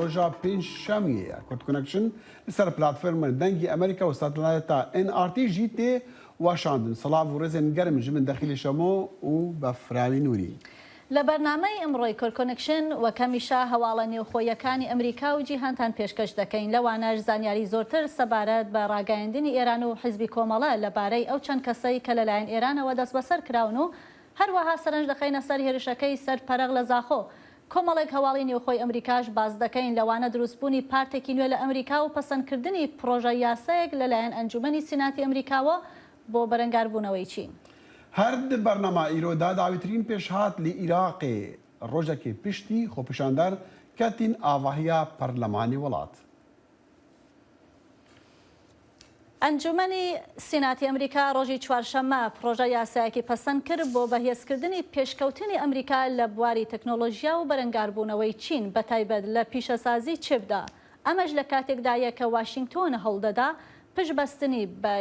Roja Pêncşemiyê ye. Kurd Connection li ser platformên Dengê Amerîka û satelayta NRT jî tê weşandin. Silav û rêzên germ ji min Dexîlê Şemo û Befrawî Nûrî. لە بەرنامەی ئمڕۆی کورد کۆنکشن وەک هەمیشە هەواڵە نێوخۆییەکانی ئەمریکا و جیهانتان پێشکەش دەکەین لەوانەش زانیاری زۆرتر سەبارەت بە ڕاگەیاندنی ئێران و حیزبی کۆمەڵە لە بارەی ئەو چەند کەسەی کە لەلایەن ئێرانەوە دەستبەسەر کراون و هەروەها سەرنج دەخەینە سەر هێرشەکەی سەر پەرەغ لە زاخۆ کۆمەڵێک هەواڵی نێوخۆی ئەمریکاش باس دەکەین، لەوانە دروستبوونی پارتێکی نوێ لە ئەمریکا و پەسەندکردنی پڕۆژە یاسایەک لەلایەن ئەنجومەنی سیناتی ئەمریکاوە بۆ بەرەنگاربوونەوەی چین. هەر di bernama îro de dawîtirîn pêşhat li Iraqê rojekê piştî xwepêşander ketîn avahiya perlemanê welat. ئەنجومەنی سیناتی ئەمریکا ڕۆژی چوارشەممە پڕۆژە یاسایەکی پەسەند کرد بۆ بەهێزکردنی پێشکەوتنی ئەمریکا لە بواری تەکنۆلۆژیا و بەرەنگاربوونەوەی چین بەتایبەت لە پیشەسازی چیپدا، ئەمەش لە کاتێکدایە کە واشینگتۆن هەوڵدەدا پشتبەستنی بە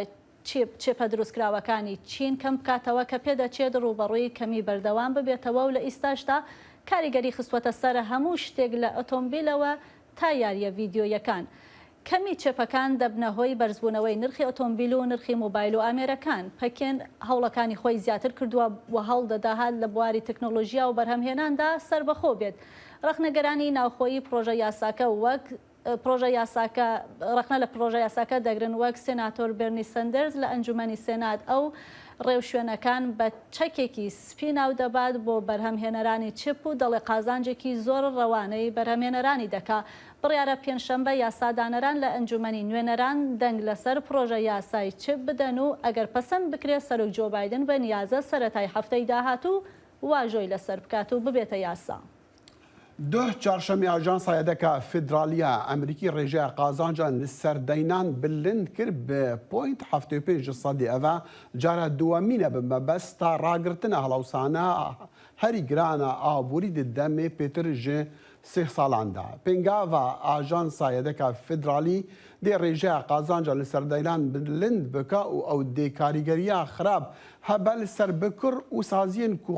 چیپ چیپە دروستکراوەکانی چین کەمبکاتەوە کە پێدەچێت ڕووبەڕووی کەمی بەردەوام ببێتەوە و لە ئیستاشدا کاریگەری خستووەتە سەر هەموو شتێک لە ئۆتۆمبیلەوە تا یارییە ڤیدیۆییەکان. کەمی چیپەکان دەبنە هۆی بەرزبوونەوەی نرخی ئۆتۆمبیل و نرخی مۆبایل و ئامێرەکان. پەکین هەوڵەکانی خۆی زیاتر کردووە و هەوڵدەدات لە بواری تەکنۆلۆژیا و بەرهەمهێناندا سەربەخۆ بێت. ڕەخنەگرانی ناوخۆیی پڕۆژە یاساکە وەک پڕۆژە یاساکە ڕەخنە لە پڕۆژە یاساکە دەگرن وەک سێناتۆر بێرنی سەندەرز لە ئەنجومەنی سێنات ئەو ڕێوشوێنەکان بە چەکێکی سپی ناودەبات بۆ بەرهەمهێنەرانی چیپ و دەڵێ قازانجێکی زۆر ڕەوانەی بەرهەمهێنەرانی دەکا. بڕیارە پێنجشەمبە یاسادانەران لە ئەنجومەنی نوێنەران دەنگ لەسەر پڕۆژە یاسای چیپ بدەن و ئەگەر پەسەند بکرێ سەرۆک جۆ بایدن بە نیازە سەرەتای هەفتەی داهاتوو واژۆی لەسەر بکات و ببێتە یاسا. Duh çarşemê Ajansa Yedeka Federaliya Amerîkî rêjeya qazancan li ser deynan bilind kir bi point 75 ji sedî. Ev e cara duwemîn e bi mebesta ragirtina helawsana herî giran a aborî di demê pêtir ji sê salan de. Pêngava Ajansa Yedeka Federalî dê rêjeya qazanca li ser deynan bilind bike û ew dê karîgeriya xirab hebe li ser bikir û saziyên ku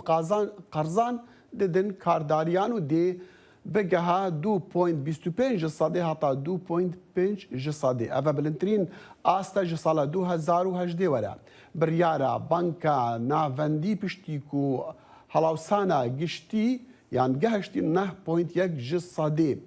qerzan didin kardariyan û dê bigeha du point 25 ji sedê heta du point pênc ji sedê. Ev e bilindtirîn ast e ji sala 2018 were. Biryara Banka Navendî piştî ku helawsana giştî yan gehiştî neh point yek ji sedê.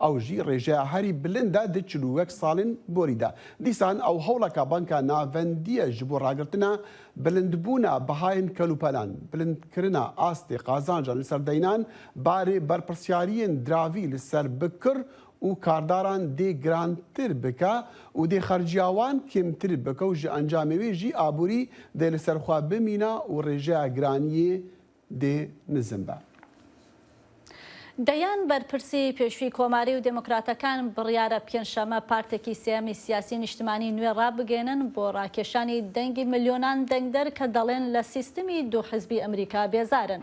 Ew jî rêjeya herî bilind e di 41 salên borî de. Dîsan ew hewleka Banka Navendî ye ji bo ragirtina bilindbûna bihayên kelûpelan, bilindkirina astê qazancan li ser deynan, barê berpirsyariyên diravî li ser bikir û kardaran dê girantir bike û dê xerciya wan kêmtir bike û ji encamê wê jî aborî dê li ser xwe bimîne û rêjeya giraniyê dê nizm be. دەیان بەرپرسی پێشووی کۆماری و دێموکراتەکان بڕیارە پێنجشەممە پارتێکی سێیەمی سیاسی نیشتمانی نوێ ڕابگەیەنن بۆ ڕاکێشانی دەنگی ملیۆنان دەنگدەر کە دەڵێن لە سیستمی دوو حزبی ئەمریکا بێزارن.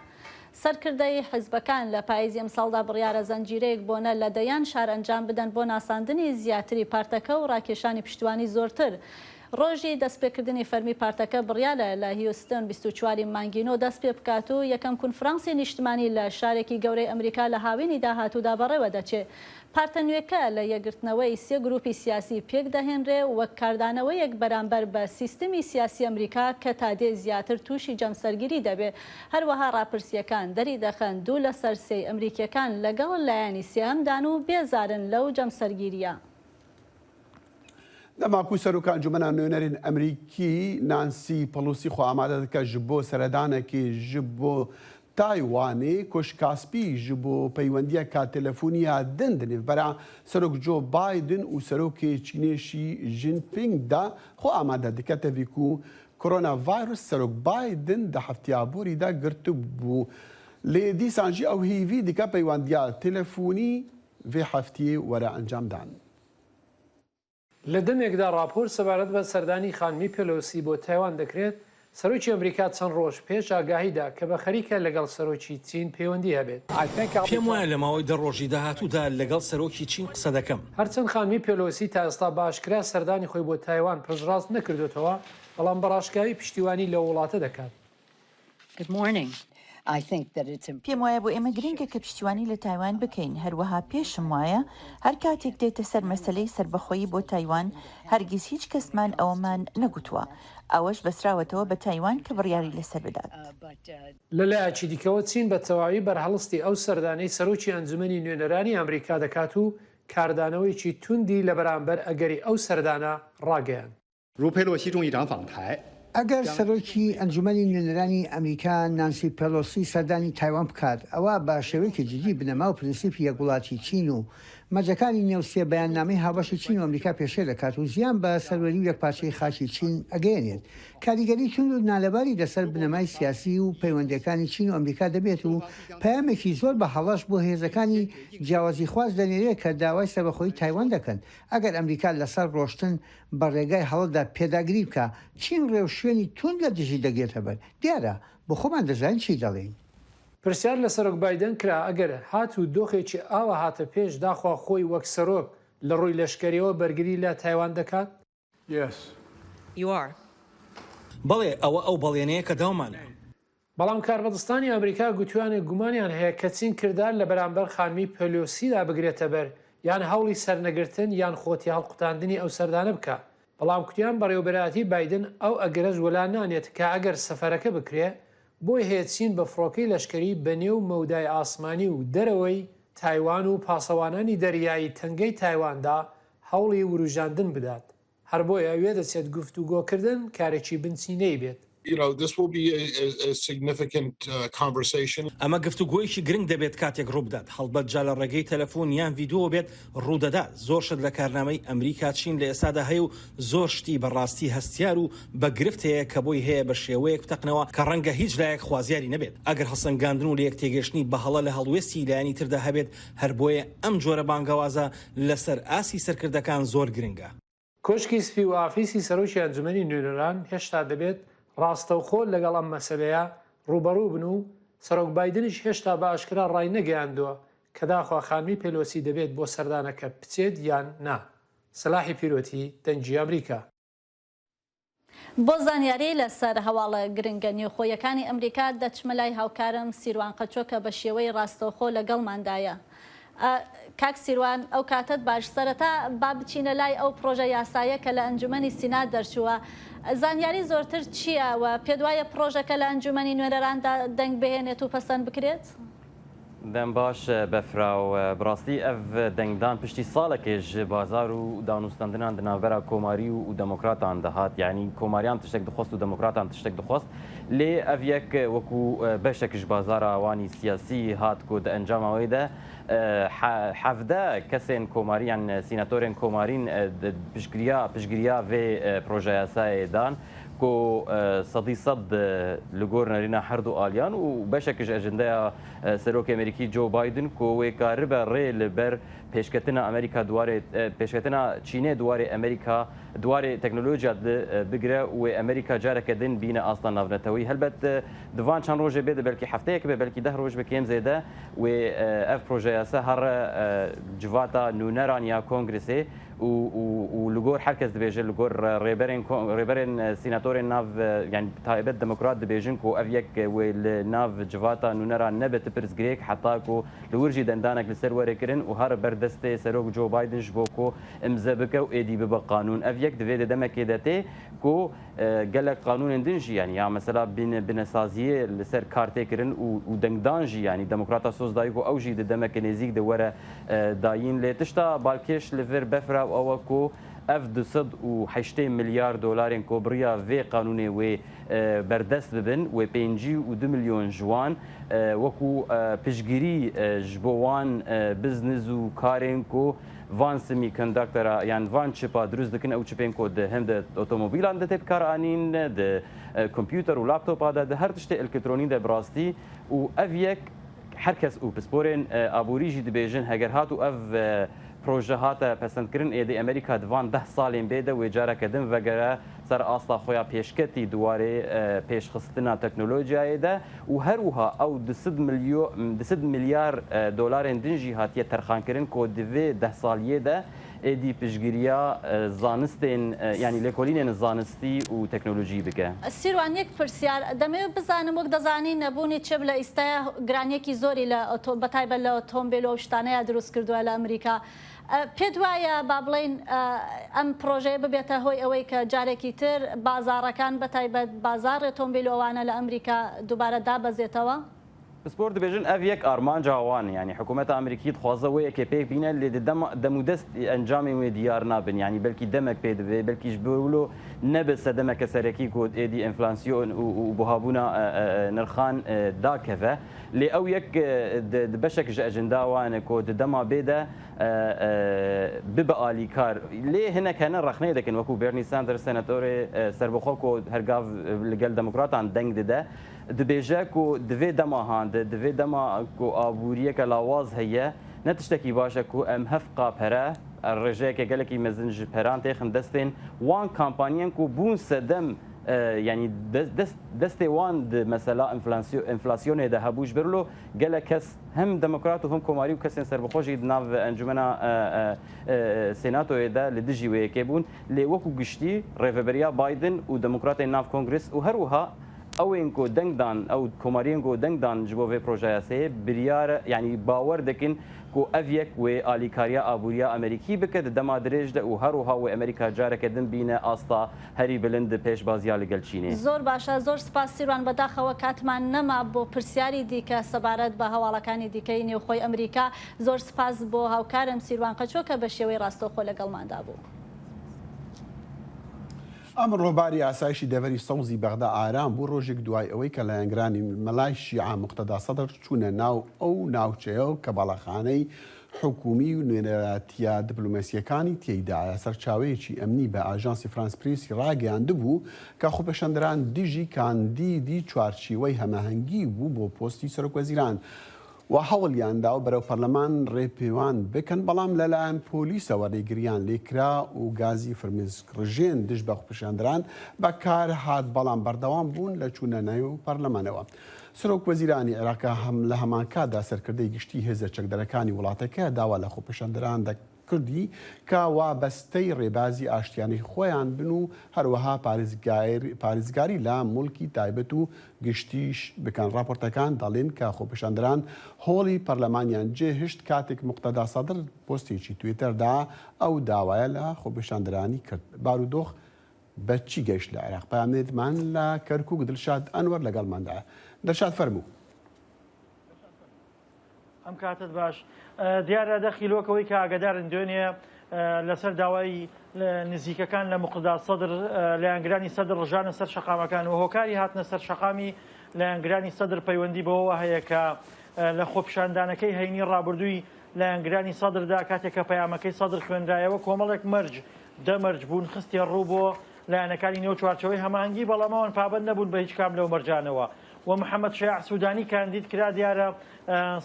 سەرکردەی حزبەکان لە پاییزی ئەمساڵدا بڕیارە زنجیرەیەک بۆنە لە دەیان شار ئەنجام بدەن بۆ ناساندنی زیاتری پارتەکە و ڕاکێشانی پشتیوانی زۆرتر. ڕۆژی دەستپێکردنی فەرمی پارتەکە بڕیارە لە هیوستن 24 ی مانگی نۆ دەستپێبکات و یەکەم کونفرانسی نیشتمانی لە شارێکی گەورەی ئەمریکا لە هاوینی داهاتوودا بەڕێوەدەچێ. پارتە نوێکە لە یەکگرتنەوەی سێ گروپی سیاسی پێکدەهێنرێ وەک کاردانەوەیەک بەرامبەر بە سیستمی سیاسی ئەمریکا کە تادێ زیاتر تووشی جەمسەرگیری دەبێ. هەروەها ڕاپرسییەکان دەریدەخەن دوو لەسەر سێی ئەمریکییەکان لەگەڵ لایەنی سێیەمدان و بێزارن لەو جەمسەرگیرییە. Dema ku Seroka Encûmena Nûnerên Amerîkî Nancy Pelosi xwe amade dike ji bo seredanekê ji bo Taywanê, Koşka Spî ji bo peywendiyeka telefoniya din di nêvbera Serok Joe Biden û Serokê Çînê Xi Jinping de xwe amade dike tevî ku Coronavirus Serok Biden di hefteya borî de girtibû. Lê dîsan jî ew hêvî dike peywendiya telefonî vê hefteyê were encamdan. لە دەمێکدا ڕاپۆرت سەبارەت بە سەردانی خانمی پێلۆسی بۆ تایوان دەکرێت، سەرۆکی ئەمریکا چەند ڕۆژ پێش ئاگاهی دا کە بە خەریکە لەگەڵ سەرۆکی چین پەیوەندی هەبێت. پێم وایە لە ماوەی دە ڕۆژی داهاتوودا لەگەڵ سەرۆکی چین قسە دەکەم. هەرچەند خانمی پێلۆسی تا ئێستا بە ئاشکرا سەردانی خۆی بۆ تایوان پشتڕاست نەکردۆتەوە، بەڵام بە ڕاشکاوی پشتیوانی لەو وڵاتە دەکات. Good morning. پێم وایە بۆ ئێمە گرنگە کە پشتیوانی لە تایوان بکەین، هەروەها پێشم وایە هەر کاتێک دێتە سەر مەسەلەی سەربەخۆیی بۆ تایوان، هەرگیز هیچ کەسمان ئەوەمان نەگوتووە. ئەوەش بەسراوەتەوە بە تایوان کە بڕیاری لەسەر بدات. لە لایەکی دیکەوە چین بە تەواوی بەرهەڵستی ئەو سەردانەی سەرۆکی ئەنجومەنی نوێنەرانی ئەمریکا دەکات و کاردانەوەیەکی توندی لە بەرامبەر ئەگەری ئەو سەردانە ڕاگەیاند. ئەگەر سەرۆکی ئەنجومەنی نوێنەرانی ئەمریکا نانسی پێلۆسی سەردانی تایوان بکات، ئەوا بە شێوەیەکی جدی بنەما و پرنسیپی یەک وڵاتی چین و مەرجەکانی نێو سێ بەیاننامەی هاوبەشی چین و ئەمریکا پێشێل دەکات و زیان بە سەروەری و یەکپارچەیی خاکی چین ئەگەیەنێت. کاریگەری توند و نالەباری لەسەر بنەمای سیاسی و پەیوەندییەکانی چین و ئەمریکا دەبێت و پەیامێکی زۆر بە هەڵەش بۆ هێزەکانی جیاوازیخواز دەنێرێت کە داوای سەربەخۆیی تایوان دەکەن. ئەگەر ئەمریکا لەسەر ڕۆشتن بە ڕێگای هەڵەدا پێداگری بکا، چین ڕێوشوێنی توند لە دژی دەگرێتەبەر. دیارە بۆ خۆمان دەزانین چی دەڵێین. پرسیار لە سەرۆک بایدن کرا ئەگەر هاتوو دۆخێکی ئاوا هاتە پێش داخوا خۆی وەک سەرۆک لە ڕووی لەشکەریەوە بەرگری لە تایوان دەکات؟ بەڵێ، ئەوە ئەو بەڵێنەیە کە داومانە. بەڵام کاربەدەستانی ئەمریکا گوتویانە گومانیان هەیە کە چین کردار لە بەرامبەر خانمی پێلۆسیدا بگرێتە بەر یان هەوڵی سەرنەگرتن یان خۆتێهەڵقوتاندنی ئەو سەردانە بکا. بەڵام کوتیان بەڕێوەبەرایەتی بایدن ئەو ئەگەرەش وەلا نانێت کە ئەگەر سەفەرەکە بکرێ بۆی هەیە چین بە فڕۆکەی لەشکەری بە نێو مەودای ئاسمانی و دەرەوەی تایوان و پاسەوانانی دەریایی تەنگەی تایواندا هەوڵی وروژاندن بدات. هەر بۆیە وێدەچێت گفتوگۆکردن کارێکی بنچینەیی بێت. ئەمە گفتوگۆیەکی گرنگ دەبێت کاتێک ڕووبدات، هەڵبەت جا لە ڕێگەی تەلەفۆن یان ڤیدیۆوە بێت ڕوودەدات، زۆر شت لە کارنامەی ئەمریکا چین لە ئێستادا هەیە و زۆر شتی بە ڕاستی هەستیار و بە گرفت هەیە کە بۆی هەیە بە شێوەیەک بتەقنەوە کە ڕەنگە هیچ لایەک خوازیاری نەبێت ئەگەر هەڵسەنگاندن و لەیەکتێگەیشتنی بە هەڵە لە هەڵوێستی لایەنی تردا هەبێت، هەر بۆیە ئەم جۆرە بانگەوازە لەسەر ئاستی سەرکردەکان زۆر گرنگە. کۆشکی سپی و ئافیسی سەرۆکی ئەنجومەنی نوێنەران هێشتا دەبێت ڕاستەوخۆ لەگەڵ ئەم مەسەلەیە ڕووبەڕوو بن و سەرۆک بایدنیش هێشتا بە ئاشکرا ڕاینەگەیاندووە کە داخوا خانمی پێلۆسی دەبێت بۆ سەردانەکە بچێت یان نا. سەلاحی پیرۆتی، دەنگی ئەمریکا. بۆ زانیاری لەسەر هەواڵە گرنگە نێوخۆیەکانی ئەمریکا دەچمە لای هاوکارم سیروان قەچۆ کە بە شێوەی ڕاستەوخۆ لەگەڵماندایە. کاک سیروان ئەو کاتەت باش سەرەتا با بچینە لای ئەو پڕۆژە یاسایە کە لە ئەنجومەنی سینات دەرچووە زانیاری زۆرتر چییە و پێت وایە پڕۆژەکە لە ئەنجومەنی نوێنەراندا دەنگ بهێنێت و پەسەند بکرێت؟ دەم باش بەفراو. بڕاستی ئەڤ دەنگدان پشتی ساڵەکێ ژ بازار و دانوستەندنان د ناڤبەرا کۆماری و دموکراتان دهات. یانی کۆماریان تشتەک دخوەست و دموکراتان تشتەک دخوەست. لێ ئەڤ یەک وەکوو بەشەک ژ بازارا وانی سیاسی هات کو د ئەنجاما وێ دە 17 کەسێن کۆماری یان سیناتۆرێن کۆمارین پشتگریا پشتگریا ڤێ پرۆژەیاسایێ دان کو سەدی سەد li gor nerîna her du aliyan û beşek ji ejendeya Serokê Amerîkî Joe Biden ku wê karibe rê li ber pêşketina Amerîka di warê pêşketina Çînê di warê Amerîka di warê teknolojiya de bigire û wê Amerîka careke din bîne asta navneteweyî. Helbet di van çend rojê bê de belkî hefteyek be belkî deh roj be kêm zêde wê ev projeyasa here civata nûneran ya Kongresê û û û li gor her kes dibêje li gor rêberên rêberên sînatorên nav yanî bi taybet demokrat dibêjin ku ev yek wê li nav civata nûneran nebe ti pirsgirêk heta ku li wir jî dendanek li ser were kirin û here ber destê serok Joe Biden ji bo ku îmze bike û êdî bibe qanûn. Ev yek divê di demekê de tê ku gelek qanûnên din jî yanî ya mesela binesaziyê li ser kar tê kirin û û dengdan jî yanî demokrata soz dayî ku ew jî di demeke nêzîk de were dayîn. Lê tişta balkêş li vir befra ew e ku ev 280 milyar dolarên ku bi riya vê qanûnê wê berdest bibin, wê 52 milyon ji wan wekû piştgirî ji bo wan bizniz û karên ku van semiconductora yan van çipa dirust dikin, ew çipên ku di him di otomobîlan de tê bikaranîn, di kompûter û laptopa de, di her tiştê elkitronî de bi rastî û ev yek Her kes û pisporên aborî jî dibêjin heger hat û ev proje hate pesendkirin êdî Amerîka di van deh salên bê de wê careke din vegere سەر ئاستا خۆیا پێشکەتی di warê pêşxistina teknolojiyayê de û her wiha ew 200 milyar dolarên din jî hatiye terxankirin ku di vê deh saliyê de êdî piştgiriya zanistên yanî lêkolînên zanistî û teknolojî bike. سیروان یەک پرسیار دەمەوێت بزانم وەک دەزانی نەبوونی چپ لە ئیستایا گرانیەکی زۆری لە بەتایبەت لە ئۆتۆمبێل و ئەو شتانەیا دروست کردووە لە ئەمریکا پێت وایە با بڵێین ئەم پڕۆژەیە ببێتە هۆی ئەوەی کە جارێکی تر بازاڕەکان بەتایبەت بازاڕی ئۆتۆمبیل و ئەوانە لە ئەمریکا دووبارە دابەزێتەوە؟ پسپۆر دبێژن ئەڤ یەک ئارمانجا وان یانی حکوومەتا ئەمریکی دخوازە وێ یەکێ پێک بینە لێ di dema demûdest encamên wê diyar nabin yanî belkî demek pê dibe belkî ji bo wilo nebe sedemeke serekî ku êdî enflasyon û buhabûna nirxan dakeve lê ew yek di beşek ji ejenda wan e ku di dema bê de bibe alîkar lê hinek hene rexneyê dikin wekû Bernie Sanders senatorê serbixwe ku her gav li gel demokratan deng dide Dibêje ku di vê dema han de, di vê dema ku aboriyeke lawaz heye, ne tiştekî baş e ku em hefqa pere, rêjeyeke gelekî mezin ji peran têxin destên wan kampaniyên ku bûn sedem yanî destê wan di mesela enflasyonê de hebû. Ji ber wilo gelek kes him demokrat û him komarî û kesên serbixwe jî di nav encûmena Senatoyê de li dijî wê yekê bûn. Lê wekû giştî rêveberiya Biden û demokratên nav Kongres û her wiha Ewên ku deng dan, ew komariyên ku deng dan ji bo vê projeyaseyê biryar yanî bawer dikin ku ev yek wê alîkariya aboriya Amerîkî bike di dema dirêj de û her wiha wê Amerîka careke din bîne asta herî bilind di pêşbaziya li gel Çînê. زۆر باشە زۆر سپاس سیروان بەداخەوە کاتمان نەما بۆ پرسیاری دیکە سەبارەت بە هەواڵەکانی دیکەی نێوخۆی ئەمریکا زۆر سپاس بۆ هاوکارم سیروان قەچۆ کە بە شێوەی ڕاستەوخۆ لەگەڵماندا بوو. ئەمڕۆ باری ئاسایشی دەڤەری سەوزی بەغدا ئارام بوو، ڕۆژێک دوای ئەوەی کە لایەنگرانی مەلای شیعە موقتەدا سەدر چوونە ناو ئەو ناوچەیە کە باڵەخانەی حکومی و نوێنەرایەتییە دیپلۆماسییەکانی تێیدایە. سەرچاوەیەکی ئەمنی بە ئاژانسی فرانس پرێسی ڕاگەیاندبوو کە خۆپێشاندەران دژی کاندیدی چوارچیوەی هەماهەنگی بوو بۆ پۆستی سەرۆکوەزیران و هەوڵیانداوە بەرەو پەرلەمان ڕێپێوان بکەن، بەڵام لەلایەن پۆلیسەوە ڕێگرییان لێکرا و گازی فرمێسکڕژێن دژ بە خۆپیشاندەران بەکارهات، بەڵام بەردەوام بوون لە چوونە نێو پەرلەمانەوە. سەرۆک وەزیرانی عێراق لە هەمانکاتدا سەرکردەی گشتی هێزە چەکدارەکانی وڵاتەکە داوا لە خۆپیشاندەران کردی کە وابەستەی ڕێبازی ئاشتیانەی خۆیان بن و هەروەها پارێزگاری لە موڵکی تایبەت و گشتیش بکەن. ڕاپۆرتەکان دەڵێن کە خۆپیشاندەران هۆڵی پەرلەمانیان جێهشت کاتێک موقتەدا سەدر پۆستێکی تویتەردا ئەو داوایە لە خۆپیشاندەرانی کرد. بارودۆخ بە چی گەیشت لە عێراق؟ پەیامنێرمان لە کەرکوک دلشاد ئەنوەر لەگەڵماندایە. دلشاد فەرموو. ئەم کاتت باش. دیارە دەخیل وەک ئەوەی کە ئاگادارن دوێنێ لەسەر داوای نزیکەکان لە موقتەدا سەدر لایەنگرانی سەدر ڕژانە سەر شەقامەکان و هۆکاری هاتنە سەر شەقامی لایەنگرانی سەدر پەیوەندی بەوەوە هەیە کە لە خۆپیشاندانەکەی هەینی ڕابردووی لایەنگرانی سەدردا کاتێک کە پەیامەکەی سەدر خوێنرایەوە کۆمەڵێک مەرج دە مەرج بوون خستیە ڕوو بۆ لایەنەکانی نێو چوارچەوەی هەماهەنگی بەڵام ئەوان پابەند نەبوون بە هیچ کام لەو مەرجانەوە و محەمەد شیاع سودانی کاندید کرا، دیارە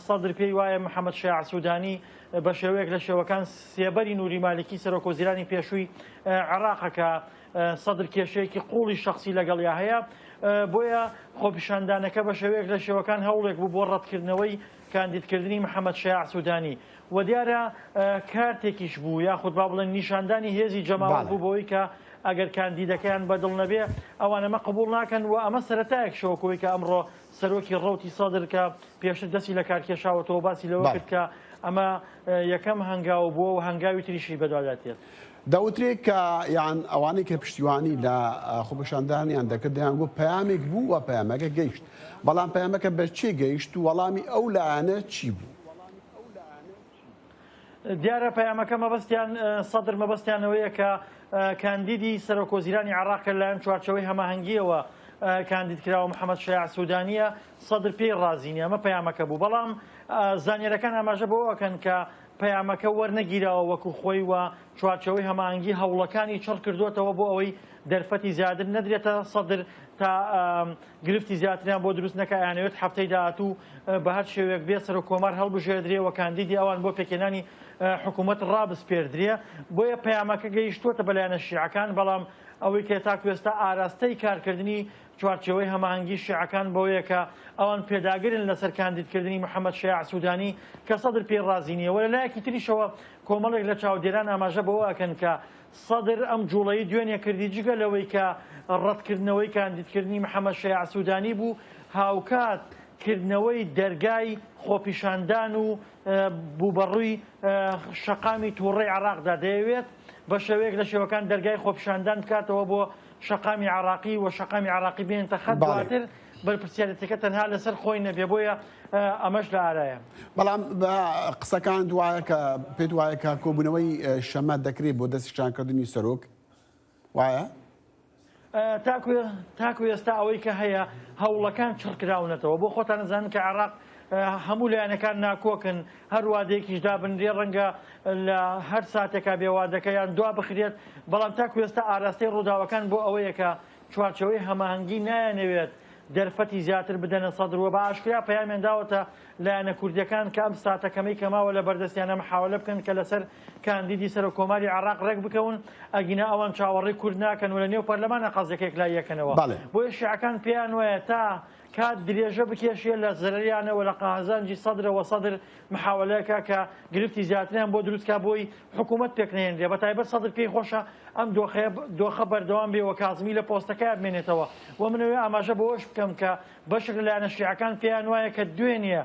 سەدر پێی وایە محەمەد شیاع سودانی بە شێوەیەک لە شێوەکان سێبەری نوری مالیکی سەرۆک وەزیرانی پێشووی عێراقە کە سەدر کێشەیەکی قوڵی شەخسی لەگەڵیا هەیە، بۆیە خۆپیشاندانەکە بە شێوەیەک لە شێوەکان هەوڵێک بوو بۆ ڕەتکردنەوەی کاندیدکردنی محەمەد شیاع سودانی و دیارە کارتێکیش بوو یاخود با بڵێن نیشاندانی هێزی جەماوەر بوو بەوەی کە ئەگەر کاندیدەکەیان بەدڵ نەبێ ئەوان ئەمە قبوڵ ناکەن و ئەمە سەرەتایەک شەوەکەوەی کە ئەمڕۆ سەرۆکی ڕەوتی سەدر کە پێشتر دەستی لە کارکێشاوەتەوە باسی لەوە کرد کە ئەمە یەکەم هەنگاو بووە و هەنگاوی تریشی بەدوادا تێت. دەوترێ کە یان ئەوانەی کە پشتیوانی لە خۆپیشاندانیان دەکرد دەیانگوت پەیامێک بوو و پەیامەکە گەیشت، بەڵام پەیامەکە بە کێ گەیشت و وەڵامی ئەو لایەنە چی بوو؟ دیارە پەیامەکە مەبەستیان سەدر مەبەستیان ئەوەیە کە کاندیدی سەرۆکوەزیرانی عێراق کە لەلایەن چوارچێوەی هەماهەنگییەوە کاندید کراوە محەمەد شەیاع سودانییە، سەدر پێی ڕازی نییە، ئەمە پەیامەکە بوو، بەڵام زانیارییەکان ئاماژە بەوە ئەکەن کە پەیامەکە وەرنەگیراوە وەکو خۆی و چوارچێوەی هەماهەنگی هەوڵەکانی چڕ کردووەتەوە بۆ ئەوەی دەرفەتی زیاتر نەدرێتە سەدر تا گرفتی زیاتریان بۆ دروست نەکا، ئەیانەوێت هەفتەی داهاتوو بە هەر شێوەیەک بێت سەرۆک کۆمار هەڵبژێردرێ و کاندیدی ئەوان بۆ پێکهێنانی حکوومەت ڕابسپێردرێ، بۆیە پەیامەکە گەیشتووەتە بە لایەنە شیعەکان، بەڵام ئەوەی کە تاکو ئێستا ئاراستەی کارکردنی چوارچێوەی هەماهەنگی شیعەکان بەوەیە کە ئەوان پێداگرن لەسەر کاندیدکردنی محەمەد شیاع سودانی کە سەدر پێی ڕازی نییە و لە لایەکی تریشەوە کۆمەڵێک لە چاودێران ئاماژە بەوە ئەکەن کە سەدر ئەم جوڵەی دوێنێ کردی جگە لەوەی کە ڕەتکردنەوەی کاندیدکردنی محەمەد شیاع سودانی بوو هاوکات کردنەوەی دەرگای خۆپیشاندان و بوو بەڕووی شەقامی توڕەی عێراقدا دەیەوێت بە شێوەیەک لە شێوەکان دەرگای خۆپیشاندان بکاتەوە بۆ شەقامی عێراقی و شەقامی عێراقی بێنێتە خەت دواتر بەرپرسیارێتیەکە تەنها لەسەر خۆی نەبێ بۆیە ئەمەش لە ئارایە. بەڵام بە قسەکانت وایە کە پێت وایە کە کۆبوونەوەی شەمە دەکرێت بۆ دەستنیشانکردنی سەرۆک وایە؟ تاکو ئێستا ئەوەی کە هەیە هەوڵەکان چڕکراونەتەوە بۆ خۆتان ئەزانن کە عێراق هەموو لایەنەکان ناکۆکن هەر وادەیەکیش دابنرێ ڕەنگە لە هەر ساتێکا بێ وادەکە یان دوا بخرێت بەڵام تاکو ئێستا ئاراستەی ڕووداوەکان بۆ ئەوەیە کە چوارچێوەی هەماهەنگی نایانەوێت دەرفەتی زیاتر بدەنە سەدر و بە ئاشکرا پەیامیان داوەتە لایەنە کوردیەکان کە ئەم ساتە کەمەی کە ماوە لە بەردەستیانە محاوەلە بکەن کە لەسەر کاندیدی سەرۆک کۆماری عێراق ڕێک بکەون ئەگینا ئەوان چاوەڕێی کورد ناکەن و لە نێو پەرلەمانە قەزیەکە یەکلایی یەکەنەوە بۆیە شیعەکان پێیان وایە تا کات درێژە بکێشێ لە زەرەریانە و لە قازانجی سەدرە وە سەدر محاوەلەکە کە گرفتی زیاتریان بۆ دروست کا بۆی حکوومەت پێک نەهێنرێ بە تایبەت سەدر پێی خۆشە ئەم دۆخەیە دۆخە بەردەوام بێ و کازمی لە پۆستەکەیا بمێنێتەوە و من ئەوێ ئاماژە بەوەش بکەم کە بەشێک لە لایەنە شیعەکان پێیان وایە کە دوێنێ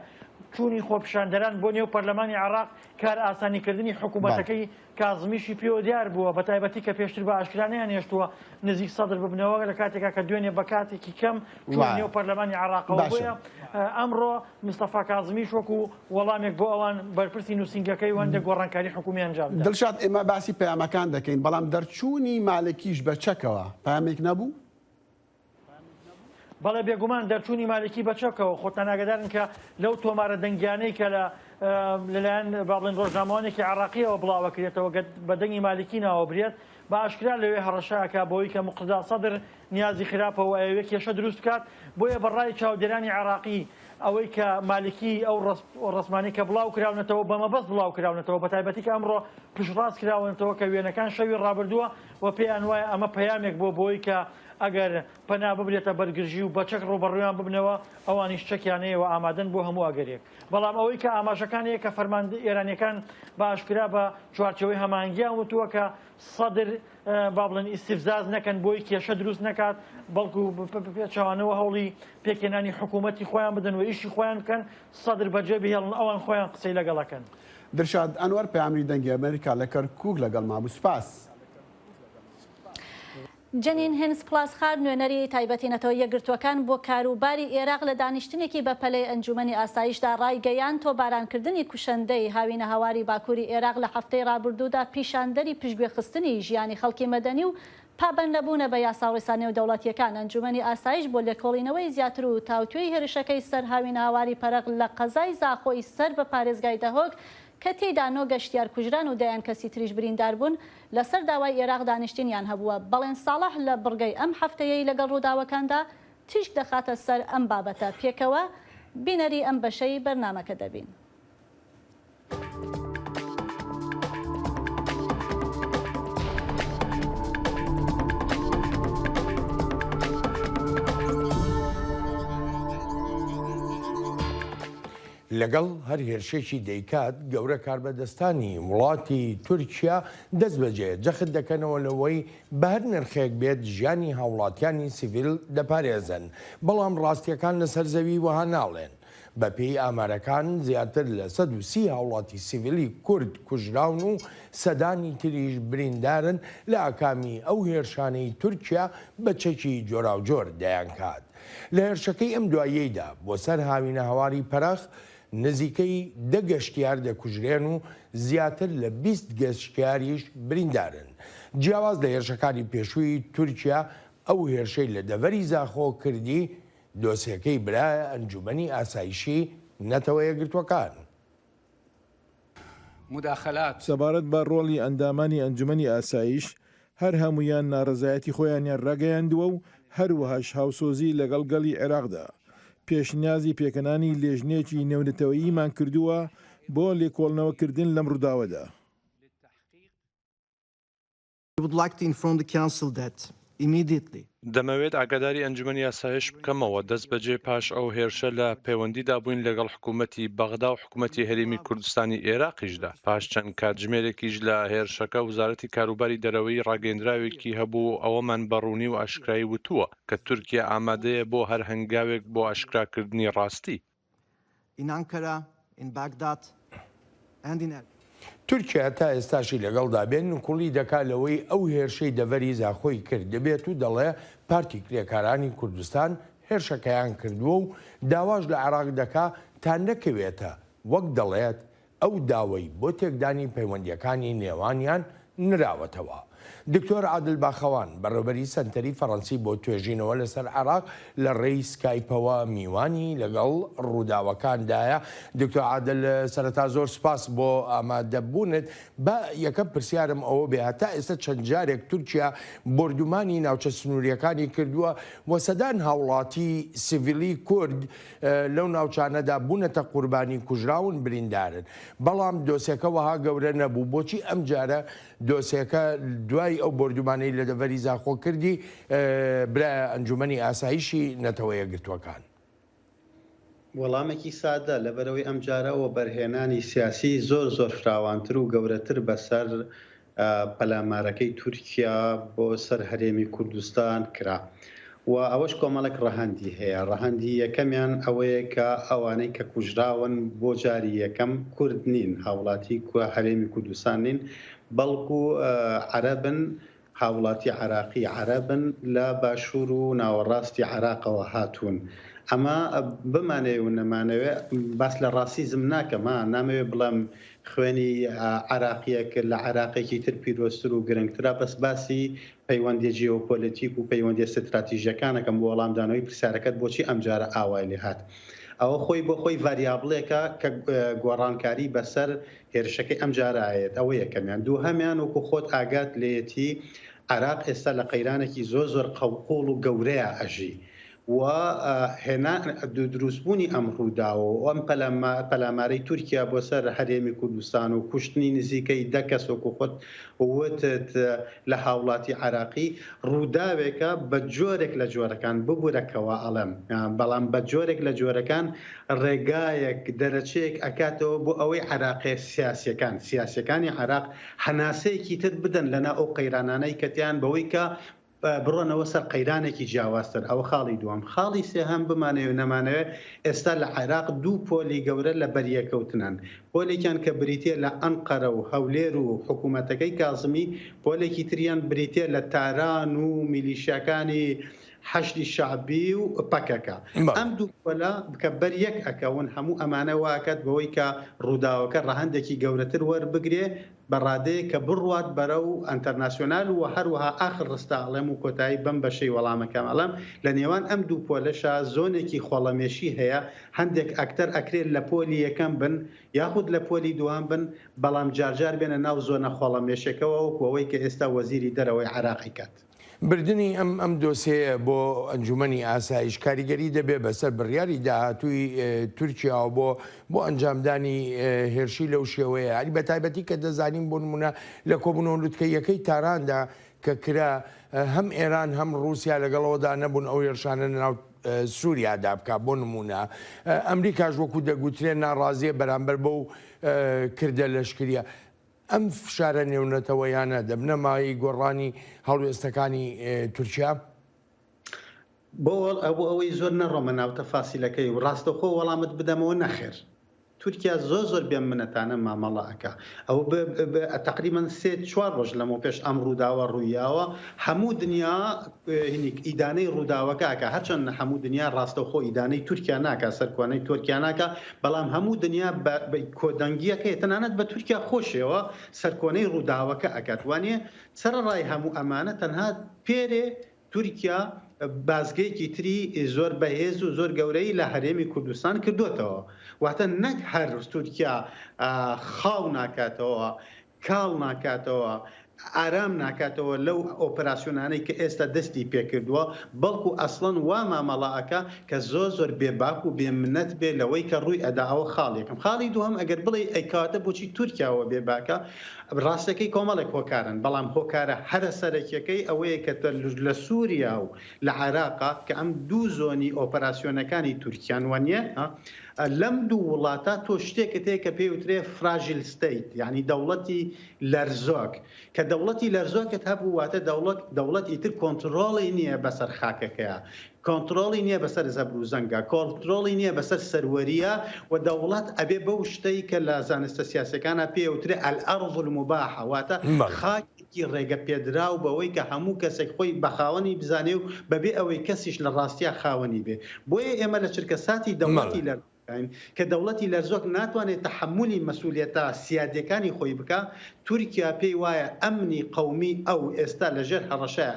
چوونی خۆپیشاندەران بۆ نێو پەرلەمانی عێراق کارئاسانیکردنی حکوومەتەکەی کازمیشی پێوە دیار بووە، بەتایبەتی کە پێشتر بە ئاشکرا نەیانهێشتووە نزیک سەدر ببنەوە، لە کاتێکا کە دوێنێ بە کاتێکی کەم چوونە نێو پەرلەمانی عێراقەوە. بۆیە ئەمڕۆ مستەفا کازمیش وەکو وەڵامێک بۆ ئەوان بەرپرسی نووسینگەکەی و هەندێک گۆڕانکاری حکوومی ئەنجام دا. دڵشاد، ئێمە باسی پەیامەکان دەکەین، بەڵام دەرچوونی مالکیش بە چەکەوە پەیامێک نەبوو؟ بەڵێ بێگومان دەرچوونی مالکی بە چەکەوە، خۆتان ئاگادارن کە لەو تۆمارە دەنگیانەی کە لە لەلایەن با بڵێن ڕۆژنامەوانێکی عێراقیەوە بڵاوەکرێتەوە بە دەنگی مالکی ناوەبرێت بە ئاشکرا لەوێ هەڕەشە ئەکا بەوەی کە موقتەدا سەدر نیازی خراپە و ئەیەوێ کێشە دروست بکات بۆیە بە ڕای چاودێرانی عێراقی ئەوەی کە مالکی ئەو ڕەسمانەی کە بڵاو کراونەتەوە بە مەبەست بڵاو کراونەتەوە بە تایبەتی کە ئەمڕۆ پشتڕاست کراونەتەوە کە وێنەکان شەوی ڕابردووە و پێیان وایە ئەمە پەیامێک بۆ بۆی کە ئەگەر پەنا ببرێتە بەر گرژی و بە چەک ڕووبەڕوویان ببنەوە، ئەوانیش چەکیان هەیە و ئامادەن بۆ هەموو ئەگەرێک. بەڵام ئەوەی کە ئاماژەکان هەیە کە فەرماندە ئێرانییەکان بە ئاشکرا بە چوارچێوەی هەماهەنگییان وتووە کە سەدر با بڵێن ئیستفزاز نەکەن بۆی کێشە دروست نەکات، بەڵکو بە پێچەوانەوە هەوڵی پێکهێنانی حکوومەتی خۆیان بدەن و ئیشی خۆیان بکەن، سەدر بەجێ بهێڵن ئەوان خۆیان قسەی لەگەڵ ئەکەن. دلشاد ئەنوەر پەیامنی دەنگی ئەمەریکا لە کەرکووک لەگەڵمان بوو. سوپاس. جەنین هێنس پلاسخارت نوێنەری تایبەتی نەتەوە یەکگرتووەکان بۆ کاروباری ئێراق لە دانیشتنێکی بەپەلەی ئەنجوومەنی ئاسایشدا ڕایگەیاند، تۆپبارانکردنی کوشەندەی هاوینەهەواری باکووری ئێراق لە هەفتەی ڕابردوودا پیشاندەری پشتگوێخستنی ژیانی خەڵکی مەدەنی و پابەندنەبوونە بە یاساوڕێسا نێودەوڵەتییەکان. ئەنجوومەنی ئاسایش بۆ لێکۆڵینەوەی زیاتر و تاوتوێی هێرشەکەی سەر هاوینەهەواری پەرەخ لە قەزای زاخۆی سەر بە پارێزگای دهۆک کە تێیدا نۆ گەشتیار کوژران و دەیان کەسی تریش بریندار بوون، لەسەر داوای ئێراق دانیشتنیان هەبووە. بەڵێن ساڵح لە بڕگەی ئەم هەفتەیەی لەگەڵ ڕووداوەکاندا تیشک دەخاتە سەر ئەم بابەتە. پێکەوە بینەری ئەم بەشەی بەرنامەکە دەبین. لەگەڵ هەر هێرشێکی دەیکات، گەورە کاربەدەستانی وڵاتی تورکیا دەستبەجێ جەخت دەکەنەوە لەوەی بەهەر نرخێک بێت ژیانی هاوڵاتیانی سیڤیل دەپارێزن، بەڵام ڕاستیەکان لەسەر زەوی وەها ناڵێن. بەپێی ئامارەکان زیاتر لە 130 هاوڵاتی سیڤیلی کورد کوژراون و سەدانی تریش بریندارن لە ئاکامی ئەو هێرشانەی تورکیا بە چەکی جۆراوجۆر دەیانکات. لە هێرشەکەی ئەم دواییەیدا بۆ سەر هاوینەهەواری پەرەخ، نزیکەی دە گەشتیار دەکوژرێن و زیاتر لە 20 گەشتیاریش بریندارن. جیاواز لە هێرشەکانی پێشووی تورکیا، ئەو هێرشەی لە دەڤەری زاخۆ کردی، دۆسیەکەی برایە ئەنجومەنی ئاسایشی نەتەوە یەکگرتووەکان. مداخلات. سەبارەت بە ڕۆڵی ئەندامانی ئەنجومەنی ئاسایش، هەر هەموویان ناڕەزایەتی خۆیانیان ڕاگەیاندووە و هەروەهاش هاوسۆزی لەگەڵ گەڵی عێراقدا، پێشنیازی پێکهێنانی لێژنەیەکی نێونەتەوەییمان کردووە بۆ لێکۆڵنەوەکردن لەم ڕووداوەدا. دەمەوێت ئاگاداری ئەنجومەنی ئاسایش بکەمەوە، دەستبەجێ پاش ئەو هێرشە لە پەیوەندیدا بووین لەگەڵ حکوومەتی بەغدا و حکوومەتی هەرێمی کوردستانی ئێراقیشدا. پاش چەند کاتژمێرێکیش لە هێرشەکە وزارەتی کاروباری دەرەوەیی ڕاگەیەندراوێکی هەبوو و ئەوەمان بە ڕوونی و ئاشکرایی وتووە کە تورکیا ئامادەیە بۆ هەر هەنگاوێک بۆ ئاشکراکردنی ڕاستی. in Ankara, in Baghdad and in Erbil. تورکیا تا ئێستاشی لەگەڵدا بێ نکوڵی دەکا لەوەی ئەو هێرشەی دەڤەری زاخۆی کردبێت و دەڵێ پارتی کرێکارانی کوردستان هێرشەکەیان کردووە و داواش لە عێراق دەکا تا نەکەوێتە وەک دەڵێت ئەو داوەی بۆ تێکدانی پەیوەندییەکانی نێوانیان نراوەتەوە. دکتۆر عادل باخەوان، بەڕێوبەری سەنتەری فەڕەنسی بۆ توێژینەوە لەسەر عێراق لە ڕێی سکایپەوە میوانی لەگەڵ ڕووداوەکاندایە. دکتۆر عادل سەرەتا زۆر سوپاس بۆ ئامادەبوونت. با یەکەم پرسیارم ئەوە بێ هەتا ئێستا چەند جارێک تورکیا بۆردومانی ناوچە سنوورییەکانی کردووە و سەدان هاوڵاتی سیڤیلی کورد لەو ناوچانەدا بوونەتە قوربانی، کوژراون، بریندارن. بەڵام دۆسێکە وەها گەورە نەبوو، بۆچی ئەمجارە دۆسێکە دوای ئەو بۆردومانەی لە دەڤەری زاخۆ کردی برایە ئەنجومەنی ئاسایشی نەتەوە یەکگرتووەکان؟ وەڵامێکی سادە، لەبەرئەوەی ئەمجارە وەبەرهێنانی سیاسی زۆر زۆر فراوانتر و گەورەتر بەسەر پەلامارەکەی تورکیا بۆ سەر هەرێمی کوردستان کرا و ئەوەش کۆمەڵێک ڕەهەندی هەیە. ڕەهەندی یەکەمیان ئەوەیە کە ئەوانەی کە کوژراون بۆ جاری یەکەم کورد نین، هاوڵاتی هەرێمی کوردستان نین، بەڵکو عەرەبن، هاوڵاتی عێراقی عەرەبن لە باشوور و ناوەڕاستی عێراقەوە هاتوون. ئەمە بمانەوێ و نەمانەوێ باس لە ڕاسیزم ناکەم ها، نامەوێ بڵێم خوێنی عێراقییەک لە عێراقێکی تر پیرۆزتر و گرنگترە، بەس باسی پەیوەندیە جیۆپۆلەتیک و پەیوەندیە ستراتیژیەکان ئەکەم بۆ وەڵامدانەوەی پرسیارەکەت بۆچی ئەمجارە ئاوای لێهات. ئەوە خۆی بۆ خۆی ڤاریابڵێکە کە گۆڕانکاری بەسەر هێرشەکەی ئەمجارە ئەیەت، ئەوە یەکەمیان. دووهەمیان وەکو خۆت ئاگات لێیەتی عێراق ئێستا لە قەیرانێکی زۆر زۆر قووڵ و گەورەیا ئەژی و هێنا دروستبوونی ئەم ڕووداوە و ئەم پەلامارەی تورکیا بۆ سەر هەرێمی کوردستان و کوشتنی نزیکەی دە کەس وەکو خۆت وتت لە هاوڵاتی عێراقی ڕووداوێکە بە جۆرێک لە جۆرەکان، ببورە کە وا ئەڵێم، بەڵام بە جۆرێک لە جۆرەکان ڕێگایەک، دەرەچەیەک ئەکاتەوە بۆ ئەوەی عێراقیە سیاسیەکان، سیاسیەکانی عێراق هەناسەیەکی تر بدەن لەناو ئەو قەیرانانەی کە تیان بەوەی کە بڕۆنەوە سەر قەیرانێکی جیاوازتر، ئەوە خاڵی دووەم. خاڵی سێهەم بمانەوێ و نەمانەوێ ئێستا لە عێراق دوو پۆلی گەورە لە بەریەکەوتنن، پۆلێکیان کە بریتییە لە ئەنقەرە و هەولێر و حکوومەتەکەی کازمی، پۆلێکی تریان بریتییە لە تاران و میلیشیاکانی حەشدی شەعبی و پەکەکە. ئەم دوو پۆلە کە بەر یەک ئەکەون هەموو ئەمانە وا ئەکات بەوەی کە ڕووداوەکە ڕەهەندێکی گەورەتر وەربگرێ بە ڕادەیەک کە بڕوات بەرەو ئەنتەرناسیۆنال و هەروەها ئاخر ڕستە ئەڵێم و کۆتایی بەم بەشەی وەڵامەکەم ئەڵێم لە نێوان ئەم دوو پۆلەشا زۆنێکی خۆڵەمێشی هەیە هەندێک ئەکتەر ئەکرێ لە پۆلی یەکەم بن یاخود لە پۆلی دووهەم بن بەڵام جارجار بێنە ناو زۆنە خۆڵەمێشەکەوە وەکو ئەوەی کە ئێستا وەزیری دەرەوەی عێراق ئەیکات. بردنی ئەم ئەم دۆسێیە بۆ ئەنجومەنی ئاسایش کاریگەری دەبێت بەسەر بڕیاری داهاتووی تورکیاوە بۆ بۆ ئەنجامدانی هێرشی لەو شێوەیە هەری بە تایبەتی کە دەزانین بۆ نمونە لە کۆبوونەوە لوتکەیەکەی تاراندا کە کرا هەم ئێران هەم ڕووسیا لەگەڵەوەدا نەبوون ئەو هێرشانە ناو سووریادا بکە بۆ نمونە ئەمریکاش وەکو دەگوترێن ناڕازیە بەرامبەر بەو کردە لەشکریە ئەم فشارە نێونەتەوەیانە دەبنە مایەی گۆڕانی هەڵوێستەکانی تورکیا؟ بۆ ئەوەی زۆر نەڕۆمە ناو تەفاسیلەکەی و ڕاستەوخۆ وەڵامت بدەمەوە نەخێر تورکیا زۆر زۆر بێ منەتانە مامەڵە ئەکا ئەو تەقریبەن سێ چوار ڕۆژ لەمەو پێش ئەم ڕووداوە ڕوویاوە هەموو دنیا هینیک ئیدانەی ڕووداوەکە ئەکا هەرچەند هەموو دنیا ڕاستەوخۆ ئیدانەی تورکیا ناکا سەرکۆنەی تۆرکیا ناکا بەڵام هەموو دنیا بە کۆدەنگیەکەی تەنانەت بە تورکیا خۆشیەوە سەرکۆنەی ڕووداوەکە ئەکات وانیە سەرەڕای هەموو ئەمانە تەنها پێرێ تورکیا بازگەیەکی تری زۆر بەهێز و زۆر گەورەی لە هەرێمی کوردستان کردۆتەوە واتە نەک هەر تورکیا خاو ناکاتەوە کاڵ ناکاتەوە. ئارام ناکاتەوە لەو ئۆپەراسیۆنانەی کە ئێستا دەستی پێکردووە، بەڵکو ئەسڵەن وا مامەڵە ئەکا کە زۆر زۆر بێ باک و بێ منەت بێ لەوەی کە ڕووی ئەدا، ئەوە خاڵی یەکەم. خاڵی دووهەم ئەگەر بڵێی ئەی کەواتە بۆچی تورکیا وە بێ باکە؟ ڕاستەکەی کۆمەڵێک هۆکارن، بەڵام هۆکارە هەرە سەرەکیەکەی ئەوەیە کە لە سوریا و لە عێراقا کە ئەم دوو زۆنی ئۆپەراسیۆنەکانی تورکیان وەنیە لەم دوو وڵاتە تۆ شتێکت هەیە کە پێی وترێ fragile state یانی دەوڵەتی لەرزۆک کە دەوڵەتی لەرزۆکت هەبوو واتە دەوڵەت دەوڵەت ئیتر کۆنتڕۆڵی نییە بەسەر خاکەکەیا کۆنتڕۆڵی نییە بەسەر زەبر و زەنگا کۆنتڕۆڵی نییە بەسەر سەروەرییا و دەوڵەت ئەبێ بەو شتەی کە لە زانستە سیاسیەکانا پێی ئەوترێ الارض المباحە واتە خاکێکی ڕێگە پێدراو بەوەی کە هەموو کەسێک خۆی بە خاوەنی بزانێ و بەبێ ئەوەی کەسیش لە ڕاستیا خاوەنی بێ بۆیە ئێمە لە چرکەساتی دەوڵەتی لەرزۆک کە دەوڵەتی لەرزۆک ناتوانێت تەحەمولی مەسولیەتە سیادیەکانی خۆی بکا، تورکیا پێی وایە ئەمنی قەومی ئەو ئێستا لە ژێر هەڕەشەیە،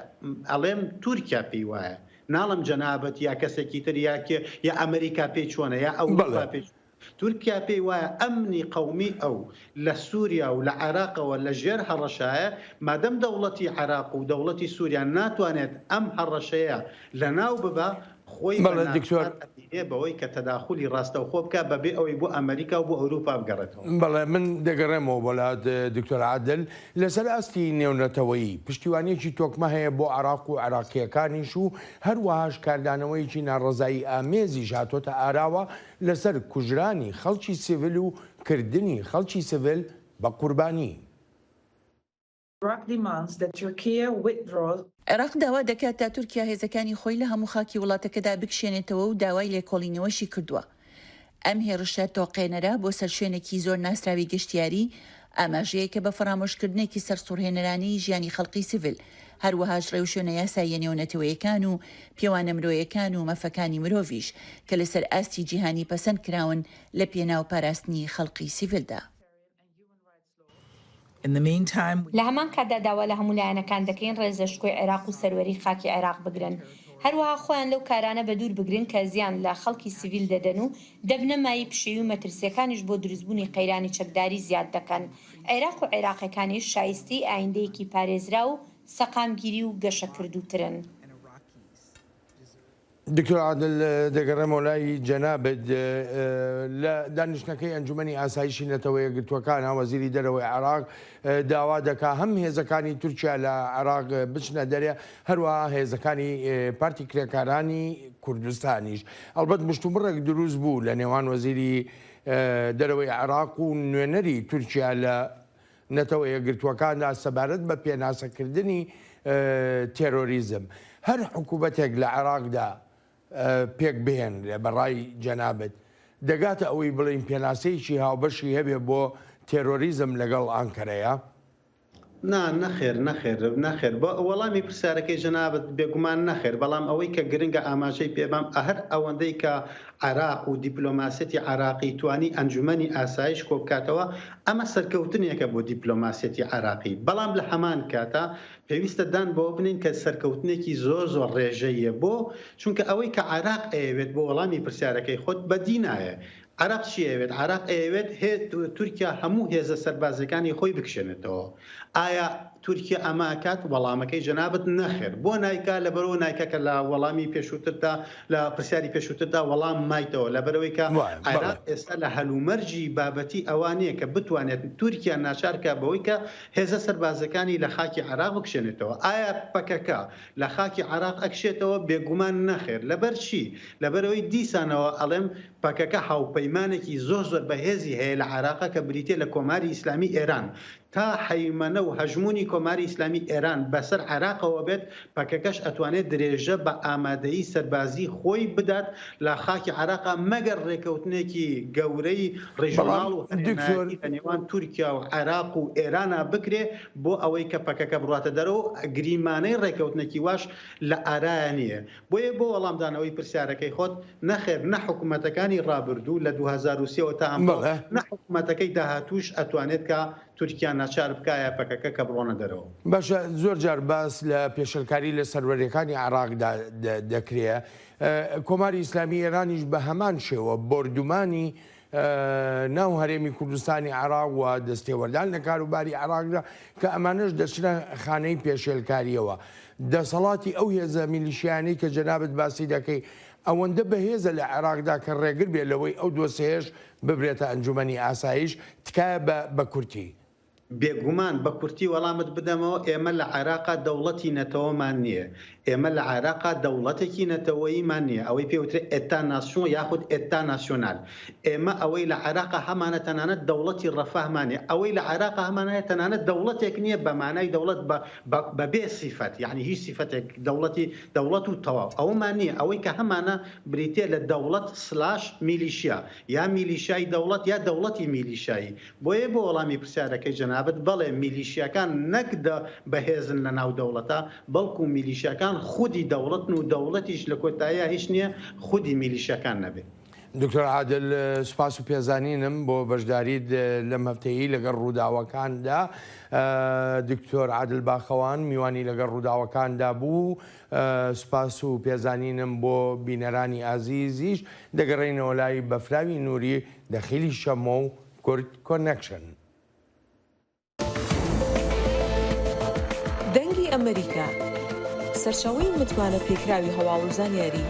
ئەڵێم تورکیا پێی وایە، ناڵێم جەنابت یا کەسێکی تر یا کێ یا ئەمریکا پێی چۆنە یا ئەوروپا پێی چۆنە، تورکیا پێی وایە ئەمنی قەومی ئەو لە سوریا و لە عێراقەوە لە ژێر هەڕەشایە، مادەم دەوڵەتی عێراق و دەوڵەتی سوریا ناتوانێت ئەم هەڕەشەیە لەناو ببا، خۆی بە بەڵێ دکتۆر. ناچار ئەبینێ بەوەی کە تەداخولی ڕاستەوخۆ بکا بەبێ ئەوەی بۆ ئەمەریکا و بۆ ئەوروپا بگەڕێتەوە. بەڵێ من دەگەڕێمەوە بۆ لات دکتۆر عادل، لەسەر ئاستی نێونەتەوەیی پشتیوانیەکی تۆکمە هەیە بۆ عێراق و عێراقیەکانیش و هەروەهاش کاردانەوەیەکی ناڕەزایی ئامێزیش هاتۆتە ئاراوە لەسەر کوژرانی خەڵکی سیڤل و کردنی خەڵکی سیڤل بە قوربانی. عێراق داوا دەکات تا تورکیا هێزەکانی خۆی لە هەموو خاکی وڵاتەکەدا بکشێنێتەوە و داوای لێکۆڵینەوەشی کردووە. ئەم هێڕشە تۆقێنەرە بۆ سەر شوێنێکی زۆر ناسراوی گەشتیاری، ئاماژەیەکە بە فەرامۆشکردنێکی سەرسوڕهێنەرانەی ژیانی خەڵقی سیڤیل، هەروەهاش ڕێوشوێنە یاساییە نێونەتەوەیەکان و پێوانە مرۆیەکان و مەفەکانی مرۆڤیش کە لەسەر ئاستی جیهانی پەسەند کراون لە پێناو پاراستنی خەڵقی سیڤیلدا. لە هەمان کاتدا داوا لە هەموو لایەنەکان دەکەین ڕێز لە شکۆی عێراق و سەروەری خاکی عێراق بگرن، هەروەها خۆیان لەو کارانە بەدوور بگرن کە زیان لە خەڵکی سیڤیل دەدەن و دەبنە مایەی پشێوی و مەترسییەکانیش بۆ دروستبوونی قەیرانی چەکداری زیاد دەکەن. عێراق و عێراقیەکانیش شایستەی ئایندەیەکی پارێزراو و سەقامگیری و گەشەکردووترن. دکتۆر عادل دەگەڕێمەوە لای جەنابت لە دانیشتنەکەی ئەنجومەنی ئاسایشی نەتەوە یەکگرتووەکان وەزیری دەرەوەی عێراق داوا دەکا هەم هێزەکانی تورکیا لە عێراق بچنە دەرێ هەروەها هێزەکانی پارتی کرێکارانی کوردستانیش ئەڵبەت مشتومڕێک دروست بوو لە نێوان وەزیری دەرەوەی عێراق و نوێنەری تورکیا لە نەتەوە یەکگرتووەکاندا سەبارەت بە پێناسەکردنی تێرۆریزم، هەر حکوومەتێک لە عێراقدا پێک بهێنرێ بە ڕای جەنابت دەگاتە ئەوەی بڵێین پێناسەیەکی هاوبەشی هەبێ بۆ تێرۆریزم لەگەڵ ئانکەرەیا؟ نا، نەخێر، نەخێر، نەخێر. بۆ وەڵامی پرسیارەکەی جەنابت بێگومان نەخێر، بەڵام ئەوەی کە گرنگە ئاماژەی پێ بەم، هەر ئەوەندەی کە عێراق و دیپلۆماسیەتی عێراقی توانی ئەنجومەنی ئاسایش کۆبکاتەوە، ئەمە سەرکەوتنێکە بۆ دیپلۆماسیەتی عێراقی، بەڵام لە هەمان کاتا پێویستە دان بەوە بنێین کە سەرکەوتنێکی زۆر زۆر ڕێژەییە، بۆ؟ چونکە ئەوەی کە عێراق ئەیەوێت بۆ وەڵامی پرسیارەکەی خۆت بەدی نایە، عێراق چی ئەیەوێت؟ عێراق ئەیەوێت تورکیا هەموو هێزە سەربازیەکانی خۆی بکشێنێتەوە. ئایا تورکیا ئەمە ئەکات؟ وەڵامەکەی جەنابت نەخێر. بۆ نایکا؟ لەبەرئەوە نایکا کە لە وەڵامی پێشووتردا لە پرسیاری پێشووتردا وەڵام مایتەوە لەبەرئەوەی کە عێراق ئێستا لە هەلومەرجی بابەتی ئەوە نییە کە بتوانێت تورکیا ناچار کا بەوەی کە هێزە سەربازەکانی لە خاکی عێراق بکشێنێتەوە. ئایا پەکەکە لە خاکی عێراق ئەکشێتەوە؟ بێگومان نەخێر. لەبەر چی؟ لەبەرئەوەی دیسانەوە ئەڵێم پەکەکە هاوپەیمانێکی زۆر زۆر بەهێزی هەیە لە عێراقا کە بریتیە لە کۆماری ئیسلامی ئێران. تا هەیمەنە و هەژموونی کۆماری ئیسلامی ئێران بەسەر عێراقەوە بێت، پەکەکەش ئەتوانێت درێژە بە ئامادەیی سەربازی خۆی بدات لە خاکی عێراقا مەگەر ڕێکەوتنێکی گەورەی بەڵام ڕیژۆناڵ و دکتۆر. هەرێمایەتی لە نێوان تورکیا و عێراق و ئێرانا بکرێ بۆ ئەوەی کە پەکەکە بڕواتە دەرەوە و گریمانەی ڕێکەوتنێکی واش لە ئارایا نییە. بۆیە بۆ وەڵامدانەوەی پرسیارەکەی خۆت، نەخێر نە حکومەتەکانی ڕابردوو لە 2003 وە تا ئەمڕۆ، بەڵێ. نە حکومەتەکەی داهاتووش ئەتوانێت کە تورکیا ناچار بکا یا پەکەکە کە بڕۆنە دەرەوە. باشە زۆر جار باس لە پێشێلکاری لە سەروەریەکانی عێراقدا دەکرێ، کۆماری ئیسلامی ئێرانیش بە هەمان شێوە بۆردومانی ناو هەرێمی کوردستانی عێراق و دەستێوەردان لە کاروباری عێراقدا کە ئەمانەش دەچنە خانەی پێشێلکارییەوە. دەسەڵاتی ئەو هێزە میلیشیانەی کە جەنابت باسی دەکەی ئەوەندە بەهێزە لە عێراقدا کە ڕێگر بێت لەوەی ئەو دۆسێیەش ببرێتە ئەنجومەنی ئاسایش؟ تکایە بە بە کورتی. بێگومان، بە کورتی وەڵامت بدەمەوە، ئێمە لە عێراقا دەوڵەتی نەتەوەمان نییە. ئێمە لە عێراقا دەوڵەتێکی نەتەوەییمان نییە، ئەوەی پێ وترێ État nation یاخود État national. ئێمە ئەوەی لە عێراقا هەمانە تەنانەت دەوڵەتی ڕەفاهمان نییە. ئەوەی لە عێراقا هەمانە هەیە تەنانەت دەوڵەتێک نییە بە مانای دەوڵەت بە بە بە بێ سیفەت، یەعنی هیچ سیفەتێک دەوڵەتی دەوڵەت و تەواو. ئەوەمان نییە. ئەوەی کە هەمانە بریتییە لە دەوڵەت سلاش میلیشیا، یا میلیشیای دەوڵەت یا دەوڵەتی میلیشیایی. بۆیە بۆ وەڵامی پرسیارەکەی جەنابت، بەڵێ میلیشیاکان نەک دە بەهێزن لە ناو دەوڵەتا، بەڵکو میلیشیاکان خودی دەوڵەتن و دەوڵەتیش لە کۆتاییا هیچ نییە خودی میلیشیاکان نەبێ. دکتۆر عادل سوپاس و پێزانینم بۆ بەشداریت لەم هەفتەیەی لەگەڵ ڕووداوەکاندا. دکتۆر عادل باخەوان میوانی لەگەڵ ڕووداوەکاندا بوو. سوپاس و پێزانینم بۆ بینەرانی ئازیزیش. دەگەڕێینەوە لای بەفراوی نوری، دەخیلی شەمۆ و کورد کۆنێکشن. دەنگی ئەمەریکا، سەرچاوەی متمانە پێکراوی هەواڵ و زانیاری.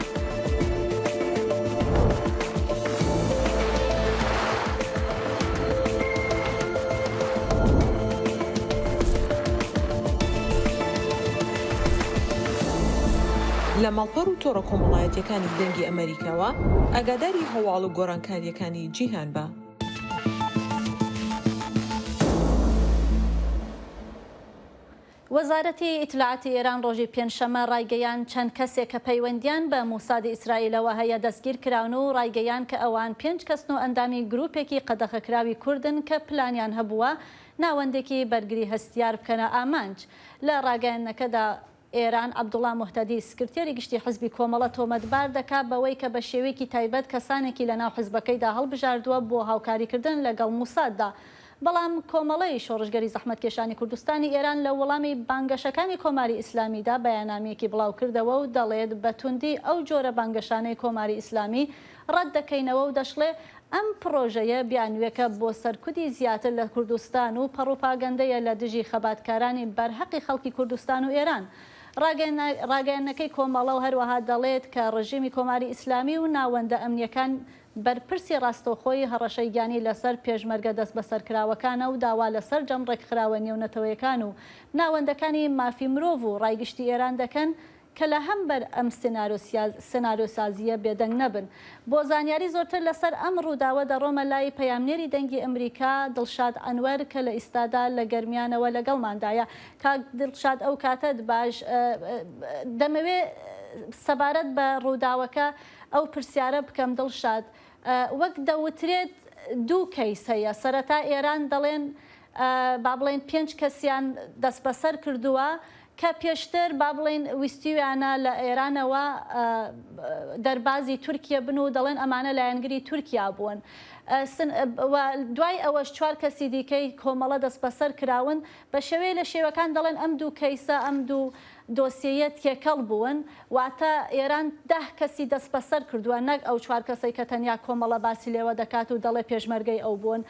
لە ماڵپەڕ و تۆڕە کۆمەڵایەتیەکانی دەنگی ئەمەریکاوە ئاگاداری هەواڵ و گۆڕانکاریەکانی جیهان بە. وەزارەتی ئیتلاعاتی ئێران ڕۆژی پێنجشەممە ڕایگەیاند چەند کەسێک کە پەیوەندیان بە موسادی ئیسرائیلەوە هەیە دەستگیرکراون و ڕایگەیاند کە ئەوان پێنج کەسن و ئەندامی گروپێکی قەدەغەکراوی کوردن کە پلانیان هەبووە ناوەندێکی بەرگری هەستیار بکەنە ئامانج. لە ڕاگەیاندنەکەدا ئێران عەبدوڵا موهتەدی، سکرتێری گشتی حزبی کۆمەڵە تۆمەتبار دەکات بەوەی کە بە شێوەیەکی تایبەت کەسانێکی لەناو حزبەکەیدا هەڵبژاردووە بۆ هاوکاریکردن لەگەڵ موساددا. بەڵام کۆمەڵەی شۆڕشگێری زەحمەتکێشانی کوردستانی ئێران لە وەڵامی بانگەشەکانی کۆماری ئیسلامیدا بەیاننامیەکی بڵاوکردەوە و دەڵێت بە توندی ئەو جۆرە بانگەشانەی کۆماری ئیسلامی ڕەت دەکەینەوە و دەشڵێ ئەم پڕۆژەیە بیانووێکە بۆ سەرکوتی زیاتر لە کوردستان و پەڕوپاگەندەیە لە دژی خەباتکارانی بەرهەقی خەڵکی کوردستان و ئێران. ڕاگەیاندنەکەی کۆمەڵە و هەروەها دەڵێت کە ڕژیمی کۆماری ئیسلامی و ناوەندە ئەمنییەکان بەرپرسی ڕاستەوخۆی هەڕەشەی گیانی لەسەر پێشمەرگە دەستبەسەرکراوەکانە و داوا لە سەرجەم ڕێکخراوە نێونەتەوەیەکان و ناوەندەکانی مافی مرۆڤ و ڕای گشتی ئێران دەکەن کە لە هەمبەر ئەم سناریۆسازییە بێدەنگ نەبن. بۆ زانیاری زۆرتر لەسەر ئەم ڕووداوە دەڕۆمە لای پەیامنێری دەنگی ئەمریکا دڵشاد ئەنوەر کە لە ئیستادا لە گەرمیانەوە لەگەڵماندایە. کاک دڵشاد ئەو کاتەت باش. دەمەوێ سەبارەت بە ڕووداوەکە ئەو پرسیارە بکەم دڵشاد وەک دەوترێت دوو کەیس هەیە سەرەتا ئێران دەڵێن با بڵێین پێنج کەسیان دەستبەسەر کردووە کە پێشتر با بڵێین ویستویانە لە ئێرانەوە دەربازی تورکیە بن و دەڵێن ئەمانە لایەنگری تورکیا بوون و دوای ئەوەش چوار کەسی دیکەی کۆمەڵە دەستبەسەر کراون بە شێوەیە لە شێوەکان دەڵێن ئەم دوو کەیسە ئەم دوو دۆسیەیە تێکەڵ بوون، واتە ئێران دە کەسی دەستبەسەر کردووە نەک ئەو چوار کەسەی کە تەنیا کۆمەڵە باسی لێوە دەکات و دەڵێ پێشمەرگەی ئەو بوون.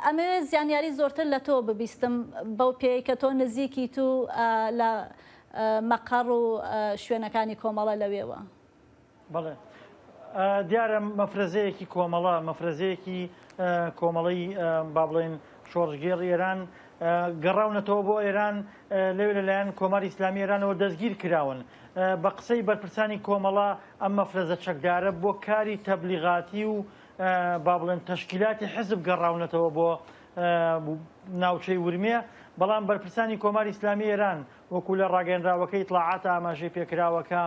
ئەمەوێ زیانیاری زۆرتر لە تۆ ببیستم بەو پێیەی کە تۆ نزیکیت و لە مەقەڕ و شوێنەکانی کۆمەڵە لەوێوە. بەڵێ دیارە مەفرەزەیەکی کۆمەڵە مەفرەزەیەکی کۆمەڵەی با بڵێن شۆڕشگێڕ ئێران گەڕاونەتەوە بۆ ئێران لەوێ لەلایەن کۆماری ئیسلامی ئێرانەوە دەستگیر کراون بە قسەی بەرپرسانی کۆمەڵە ئەم مەفرەزە چەکدارە بۆ کاری تەبلیغاتی و با بڵێن تەشکیلاتی حزب گەڕاونەتەوە بۆ ناوچەی ورمێ بەڵام بەرپرسانی کۆماری ئیسلامی ئێران وەکو لە ڕاگەیەنراوەکەی ئیتڵاعاتە ئاماژەی پێکراوە کە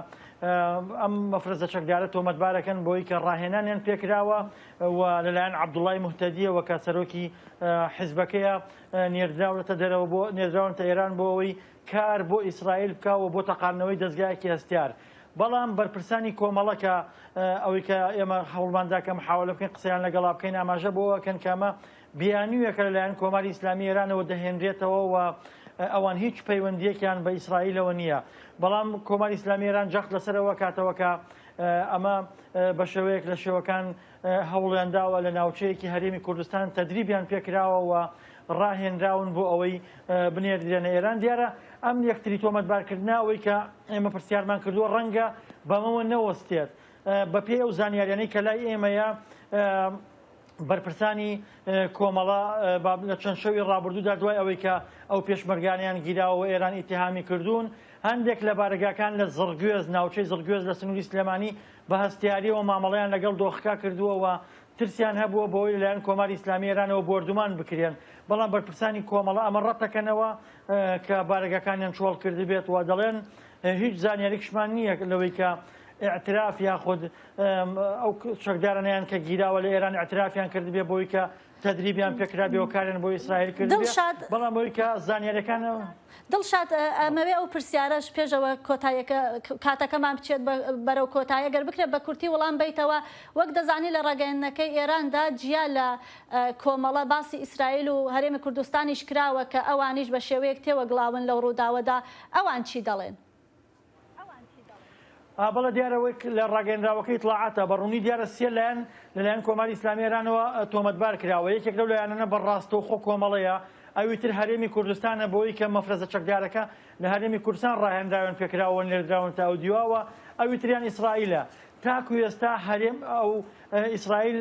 ئەم مەفرەزە چەکدارە تۆمەتبارەکەن بۆی کە ڕاهێنانیان پێکراوە و لەلایەن عەبدوڵای موهتەدیەوە کە سەرۆکی حیزبەکەیە نێردراونەتە دەرەوە بۆ نێردراونەتە ئێران بۆ ئەوەی کار بۆ ئیسرائیل بکا و بۆ تەقاندنەوەی دەزگایەکی هەستیار بەڵام بەرپرسانی کۆمەڵە کە ئەوەی کە ئێمە هەوڵماندا کە محاولە بکەین قسەیان لەگەڵا بکەین ئاماژە بۆ ئەکەن کە ئەمە بیانوویەکە لەلایەن کۆماری ئیسلامی ئێرانەوە دەهێنرێتەوە و ئەوان هیچ پەیوەندییەکیان بە ئیسرائیلەوە نییە. بەڵام کۆماری ئیسلامی ئێران جەخت لەسەر ئەوە کاتەوە کە ئەمە بە شێوەیەک لە شێوەکان هەوڵیان داوە لە ناوچەیەکی هەرێمی کوردستان تەدریبیان پێکراوە و ڕاهێنراون بۆ ئەوەی بنێردرێنە ئێران. دیارە ئەم یەکتری تۆمەتبارکردنە ئەوەی کە ئێمە پرسیارمان کردووە ڕەنگە بەمەوە نەوەستێت. بەپێی ئەو زانیاریانەی کە لای ئێمەیە بەرپرسانی کۆمەڵە لە چەند شەوی ڕابردوودا دوای ئەوەی کە ئەو پێشمەرگانیان گیراوە و ئێران ئیتیهامی کردوون هەندێک لە بارەگاکان لە زڕگوێز ناوچەی زڕگوێز لە سنووری سلێمانی بە هەستیاریەوە مامەڵەیان لەگەڵ دۆخەکە کردووە و ترسیان هەبووە بەوەی لەلایەن کۆماری ئیسلامی ئێرانەوە بۆردومان بکرێن، بەڵام بەرپرسانی کۆمەڵە ئەمە ڕەتدەکەنەوە کە بارەگاکانیان چۆڵ کردبێت و دەڵێن هیچ زانیاریکشمان نییە لەوەی کە ئیعتراف یاخود ئەو چەکدارانەیان کە گیراوە لە ئێران ئیعترافیان کردبێ بەوەی کە تەدریبیان پێکرابێ و کاریان بۆ ئیسرائیل کردبێ، دڵشاد. بەڵام ئەوەی کە زانیاریەکان. دڵشاد ئەمەوێ ئەو پرسیارەش پێشەوە کۆتایەکە کاتەکەمان بچێت بەرەو کۆتایی گەر بکرێت بە کورتی وڵام بەیتەوە وەک دەزانی لە ڕاگەیەندنەکەی ئێراندا جیا لە کۆمەڵە باسی ئیسرائیل و هەرێمی کوردستانیش کراوە کە ئەوانیش بە شێوەیەک تێوەگلاون لەو ڕووداوەدا ئەوان چی دەڵێن؟ بەڵێ دیارە وەک لە ڕاگەیەنراوەکەی ئیتڵاعاتە بە ڕوونی دیارە سێ لایەن لەلایەن کۆماری ئیسلامی ئێرانەوە تۆمەتبار کراوە یەکێک لەو لایەنانە بە ڕاستەوخۆ کۆمەڵەیە ئەوی تر هەرێمی کوردستانە بۆی کە مەفرەزە چەکدارەکە لە هەرێمی کوردستان ڕاهێنراوێن پێکراوە نێردراونەتە ئەو دیواوە ئەوی تریان ئیسرائیلە تاکو ئێستا هەرێم ئەو ئیسرائیل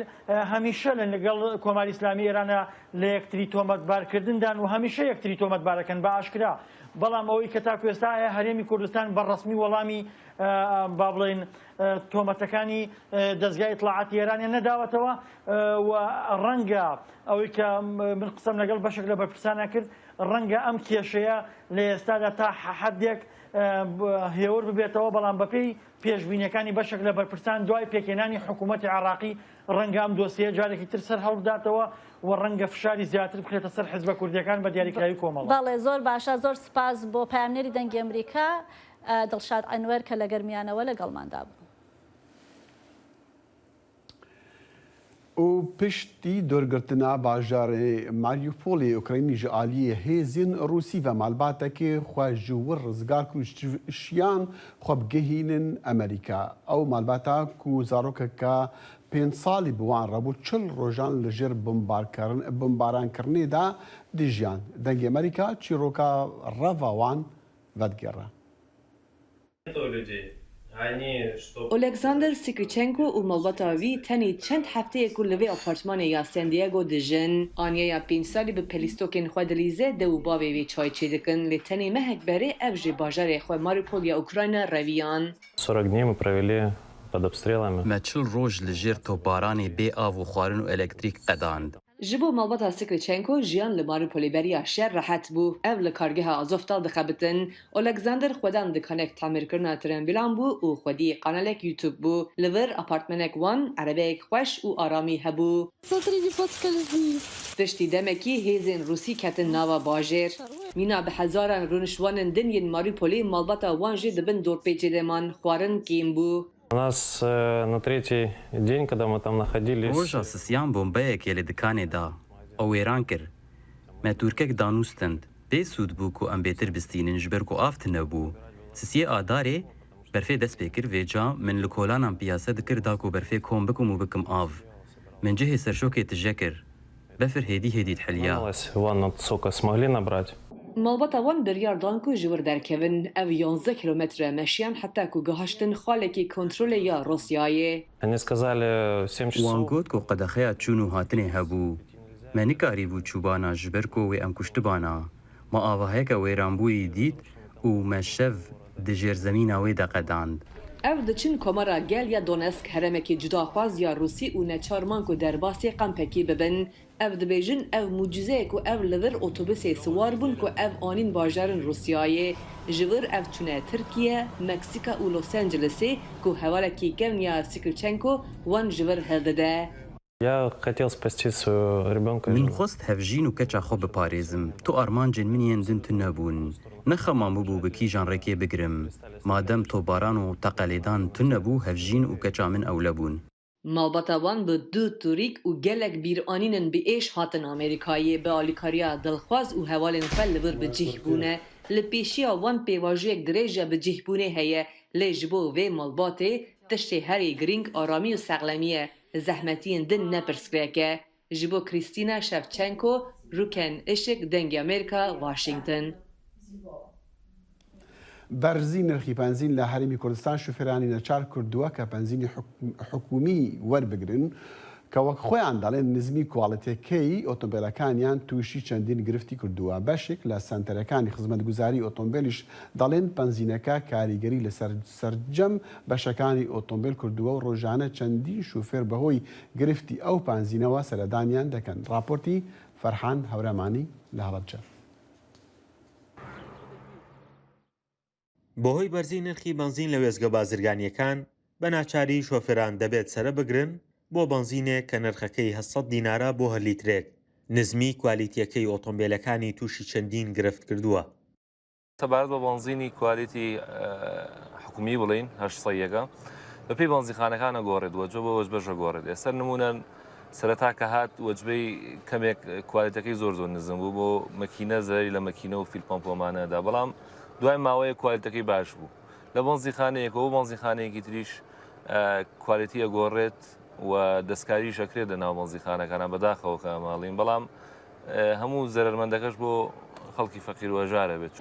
هەمیشە لە لەگەڵ کۆماری ئیسلامی ئێرانە لە یەکتری تۆمەتبارکردندان و هەمیشە یەکتری تۆمەتبارەکەن بە ئاشکرا بەڵام ئەوەی کە تاکو ئێستا هەیە هەرێمی کوردستان بە ڕەسمی وەڵامی با بڵێین تۆمەتەکانی دەزگای ئیتڵاعاتی ئێرانیان نەداوەتەوە و ڕەنگە ئەوەی کە من قسەم لەگەڵ بەشێک لە بەرپرسانە کرد ڕەنگە ئەم کێشەیە لە ئێستادا تا حەدێک هێور ببێتەوە بەڵام بەپێی پێشبینیەکانی بەشێک لە بەرپرسان دوای پێکهێنانی حکوومەتی عێراقی ڕەنگە ئەم دۆسیەیە جارێکی تر سەر هەڵبداتەوە و ڕەنگە فشاری زیاتر بخرێتە سەر حزبە کوردییەکان بە دیاریکراوی کۆمەڵە. بەڵێ زۆر باشە زۆر سپاس بۆ پەیامنێری دەنگی ئەمریکا دڵشاد ئەنوەر کە لە گەرمیانەوە لەگەڵماندا بوو. و پشتی دورگرتنا باjarê Mariupolê Ukraynî ji aliyê hêzên Rûsî ve malbatekê xwe ji wir rizgar kir û şiyan xwe bigihînin Amerîka. Ew malbata ku zarokeke pênc salî bi wan re bû 40 rojan li jêr bombarankirinê de dijiyan. Dengê Amerîka çîroka reva wan vedigere. Oleksandr Skrichenko û malbata wî tenê çend hefteyek ku li vê apartmanê ya San Diego dijin. Anyeya pênc salî bi pelîstokên xwe dilîze, dew û bavê wê çay çêdikin, lê tenê mehek berê ev ji bajarê xwe Mariupol ya Ukrayna reviyan. Me 40 roj li jêr topbaranê bê av û xwarin û elektrîk qedand. Ji bo malbata Skrichenko jiyan li Mariupolê beriya şer rehet bû. Ev li kargeha Azovstal dixebitin. Oleksandr xwedan dikanek tamîrkirina trembîlan bû û xwedî kanalek YouTube bû. Li vir apartmenek wan, erebeyek xweş û aramî hebû. Piştî demekî hêzên Rûsî ketin nava bajêr. Mîna bi hezaran rûniştvanên din yên Mariupolê malbata wan jî di bin dorpêçê de man, xwarin kêm bû. Roja sisiyan bombeyekê li dikanê da û wêran kir. Me tûrkek danûstend. Bê sûd bû ku em bêtir bistînin ji ber ku av tune bû. Sisiyê Adarê berfê dest pê kir vêca min li kolanan piyase dikir da ku berfê kom bikim û bikim av. Min cihê serşokê tije kir. Befir hêdî hêdî dihiliya. Malbata wan biryar dan ku ji wir derkevin. Ev 11 kîlometre meşiyan heta ku gihaştin xalekî kontrolê ya Rûsyayê. Wan got ku qedexeya çûn û hatinê hebû. Me nikarîbû çûbana ji ber ku wê em kuştibana. Me avahiyeke wêranbûyî dît û me şev di jêrzemîna wê de qedand. Ev diçin Komara Gel ya Donetsk heremekî cudaxwaz ya Rûsî û neçar man ku derbasê kampekî bibin. Ev dibêjin ev mucîzeyek ku ev li vir otobusê siwar bûn ku ev anîn bajarên Rûsyayê. Ji vir ev çûne Tirkiye, Meksîka û Los Angelesê ku hevalekî kevn ya Skrichenko wan ji vir hildide. Min xwest hevjîn û keça xwe biparêzim. Tu armancên min yên din tune bûn. Ne xema min bû bi kîjan rêkê bigirim. Madem topbaran û teqelêdan tune bû hevjîn û keça min ewle bûn. Malbata wan bi du turîk û gelek bîranînên bi êş hatin Amerîkayê bi alîkariya dilxwaz û hevalên xwe li vir bi cih bûne. Li pêşiya wan pêvajoyek dirêj ya bi cihbûnê heye lê ji bo vê malbatê. Tiştê herî girîng aramî û saxlemî ye, zehmetiyên din ne pirsgirêk e. Ji bo Krîstîna Şevçenko, Rûken Işik, Dengê Amerîka, Washington. بەرزی نرخی پەنزین لە هەرێمی کوردستان شوفێرانی نەچار کردووە کە پەنزینی حکومی وەربگرن کە وەک خۆیان دەڵێن نزمی کواڵیتەکەی ئۆتۆمبێلەکانیان تووشی چەندین گرفتی کردووە، بەشێک لە سەنتەرەکانی خزمەتگوزاری ئۆتۆمبێلیش دەڵێن پەنزینەکە کاریگەری لەسەر سەرجەم بەشەکانی ئۆتۆمبێل کردووە و ڕۆژانە چەندین شوفێر بەهۆی گرفتی ئەو پەنزینەوە سەردانیان دەکەن. ڕاپۆرتی فەرحان هەورامانی لە هەڵەبجە. بەهۆی بەرزی نرخی بەنزین لە وێستگە بازرگانییەکان، بە ناچاری شۆفێران دەبێت سەرە بگرن بۆ بەنزینێک کە نرخەکەی 800 دینارە بۆ هەر لیترێک، نزمی کوالیتییەکەی ئۆتۆمبێلەکانی تووشی چەندین گرفت کردووە. سەبارەت بە بەنزینی کوالیتی حکومی بڵین هەشت سەیەکە بەپێی بەنزیخانەکان ئەگۆڕێت وەجبە بە وەجبەش ئەگۆڕێت ئێستا نمونە سەرەتا کە هات وەجبەی کەمێک کوالیتەکەی زۆر زۆر نزم بوو بۆ مەکینە زەرەری لە مەکینە و فیل پەمپۆمانەدا بەڵام دوای ماوەیە کوالیتەکەی باش بوو لە بەنزیخانەیەکەوە بۆ بەنزیخانەیەکی تریش کوالیتی ئەگۆڕێت و دەستکاریش ئەکرێت لە ناو بەنزیخانەکانە بەداخەوە کە ئەماڵین بەڵام هەموو زەرەرمەندەکەش بۆ خەڵکی فەقیر و هەژارە بێت.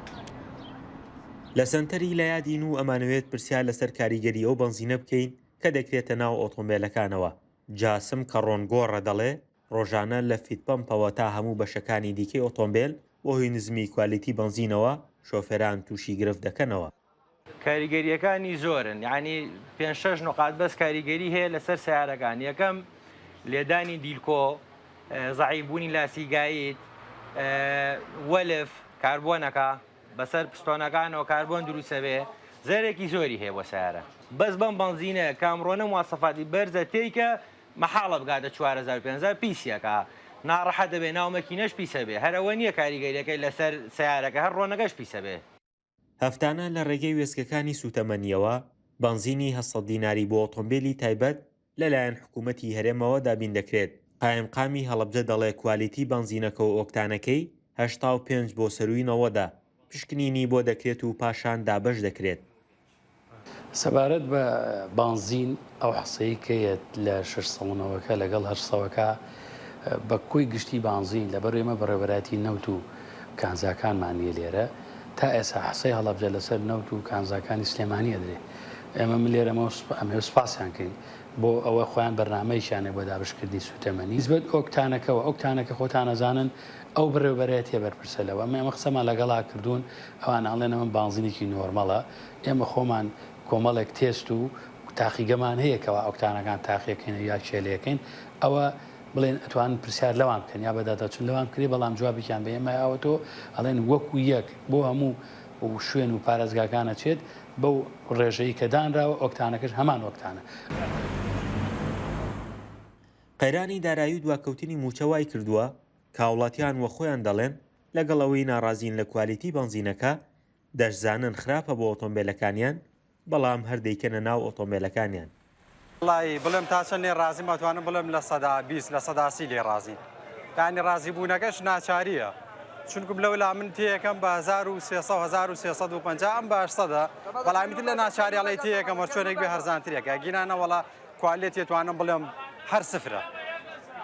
لە سەنتەری لەیادین و ئەمانەوێت پرسیار لەسەر کاریگەری ئەو بەنزینە بکەین کە دەکرێتە ناو ئۆتۆمبێلەکانەوە، جاسم کەڕۆن گۆڕە دەڵێ ڕۆژانە لە فیت پەمپەوە تا هەموو بەشەکانی دیکەی ئۆتۆمبێل بەهۆی نزمی کوالیتی بەنزینەوە شۆفێران تووشی گرفت دەکەنەوە. کاریگەریەکانی زۆرن یانی پێنج شەش نوقات بەس کاریگەری هەیە لەسەر سەیارەکان یەکەم لێدانی دیلکۆ زەعیف بوونی لاسیگایت وەلف کاربۆنەکە بەسەر پستۆنەکانەوە کاربۆن دروستەبێ زەرێکی زۆری هەیە بۆ سەیارە بەس بەم بەنزینە کامڕۆنە مواسەفاتی بەرزە تێیکە مەحاڵە بگاتە 4000 5000 پیسیەکە ناڕەحەت دەبێ ناو مەکینەش پیسە بێ هەر ئەوە نییە کاریگەریەکەی لەسەر سەیارەکە هەر ڕۆنەکەش پیسە بێ. هەفتانە لە ڕێگەی وێستگەکانی سووتەمەنییەوە بەنزینی 800 دیناری بۆ ئۆتۆمبێلی تایبەت لەلایەن حکوومەتی هەرێمەوە دابین دەکرێت، قایمقامی هەڵەبجە دەڵێ کوالیتی بەنزینەکە و ئۆکتانەکەی 85 بۆ سەرووی نەوەدە، پشکنینی بۆ دەکرێت و پاشان دابەش دەکرێت. سەبارەت بە بانزین ئەو حسەی کە یەت لە شەش سەد و نەوەکە لەگەڵ هەشت سەوەکە بە کۆی گشتی بانزین لەبەر ئێمە بەڕێوەبەرایەتی نەوت و کانزاکانمان نیە لێرە تا ئێسا حسەی هەڵەبجە لەسەر نەوت و کانزاکانی سلێمانی ئەدرێ ئێمە من لێرەمەوە ئەمەوێ سوپاسیان کەین بۆ ئەوە خۆیان بەرنامەیەکیان هەیە بۆ دابشکردنی سوتەمەنی نسبەت ئۆکتانەکەوە ئۆکتانەکە خۆتان ئەزانن ئەو بەڕێوەبەرایەتیە بەرپرسە لەوە ئەمە ئێمە قسەمان لەگەڵا کردوون ئەوان ئەڵێن ئەمە بانزینێکی نۆرمەڵە ئێمە خۆمان کۆمەڵێک تێست و تاقیگەمان هەیە کەوا ئۆکتانەکان تاقیەکەین یا کێلەکەین ئەوە بڵێن ئەتوانن پرسیار لەوان بکەن یا بەداداچون لەوان بکرێ بەڵام جوابێکیان بە ئێمە یاوەتەوە ئەڵێن وەکو یەک بۆ هەموو شوێن و پارێزگاکان ئەچێت بەو ڕێژەی کە دانراوە ئۆکتانەکەش هەمان ئۆکتانە. قەیرانی دارایی و دواکەوتنی مووچە وایکردووە کە هاوڵاتیان وەخۆیان دەڵێن لەگەڵ ئەوەی ناڕازین لە کوالیتی بەنزینەکە، دەشزانن خراپە بۆ ئۆتۆمبێلەکانیان، بەڵام هەر دەیکەنە ناو ئۆتۆمبێلەکانیان. وەڵایی بڵێم تا چەند لێی ڕازیم ئەتوانم بڵێم 20% 30% لێی ڕازیم یانی ڕازی بوونەکەش ناچاریە چونکم لەولا من تێیەکەم بە 1300 1350 ئەم بە 800 بەڵام ئیتر لە ناچاری ئەڵێی تێیەکەم هەر چۆنێک بێ هەرزانترێکە گینا نەوەڵا کوالێتی ئەتوانم بڵێم هەر سفرە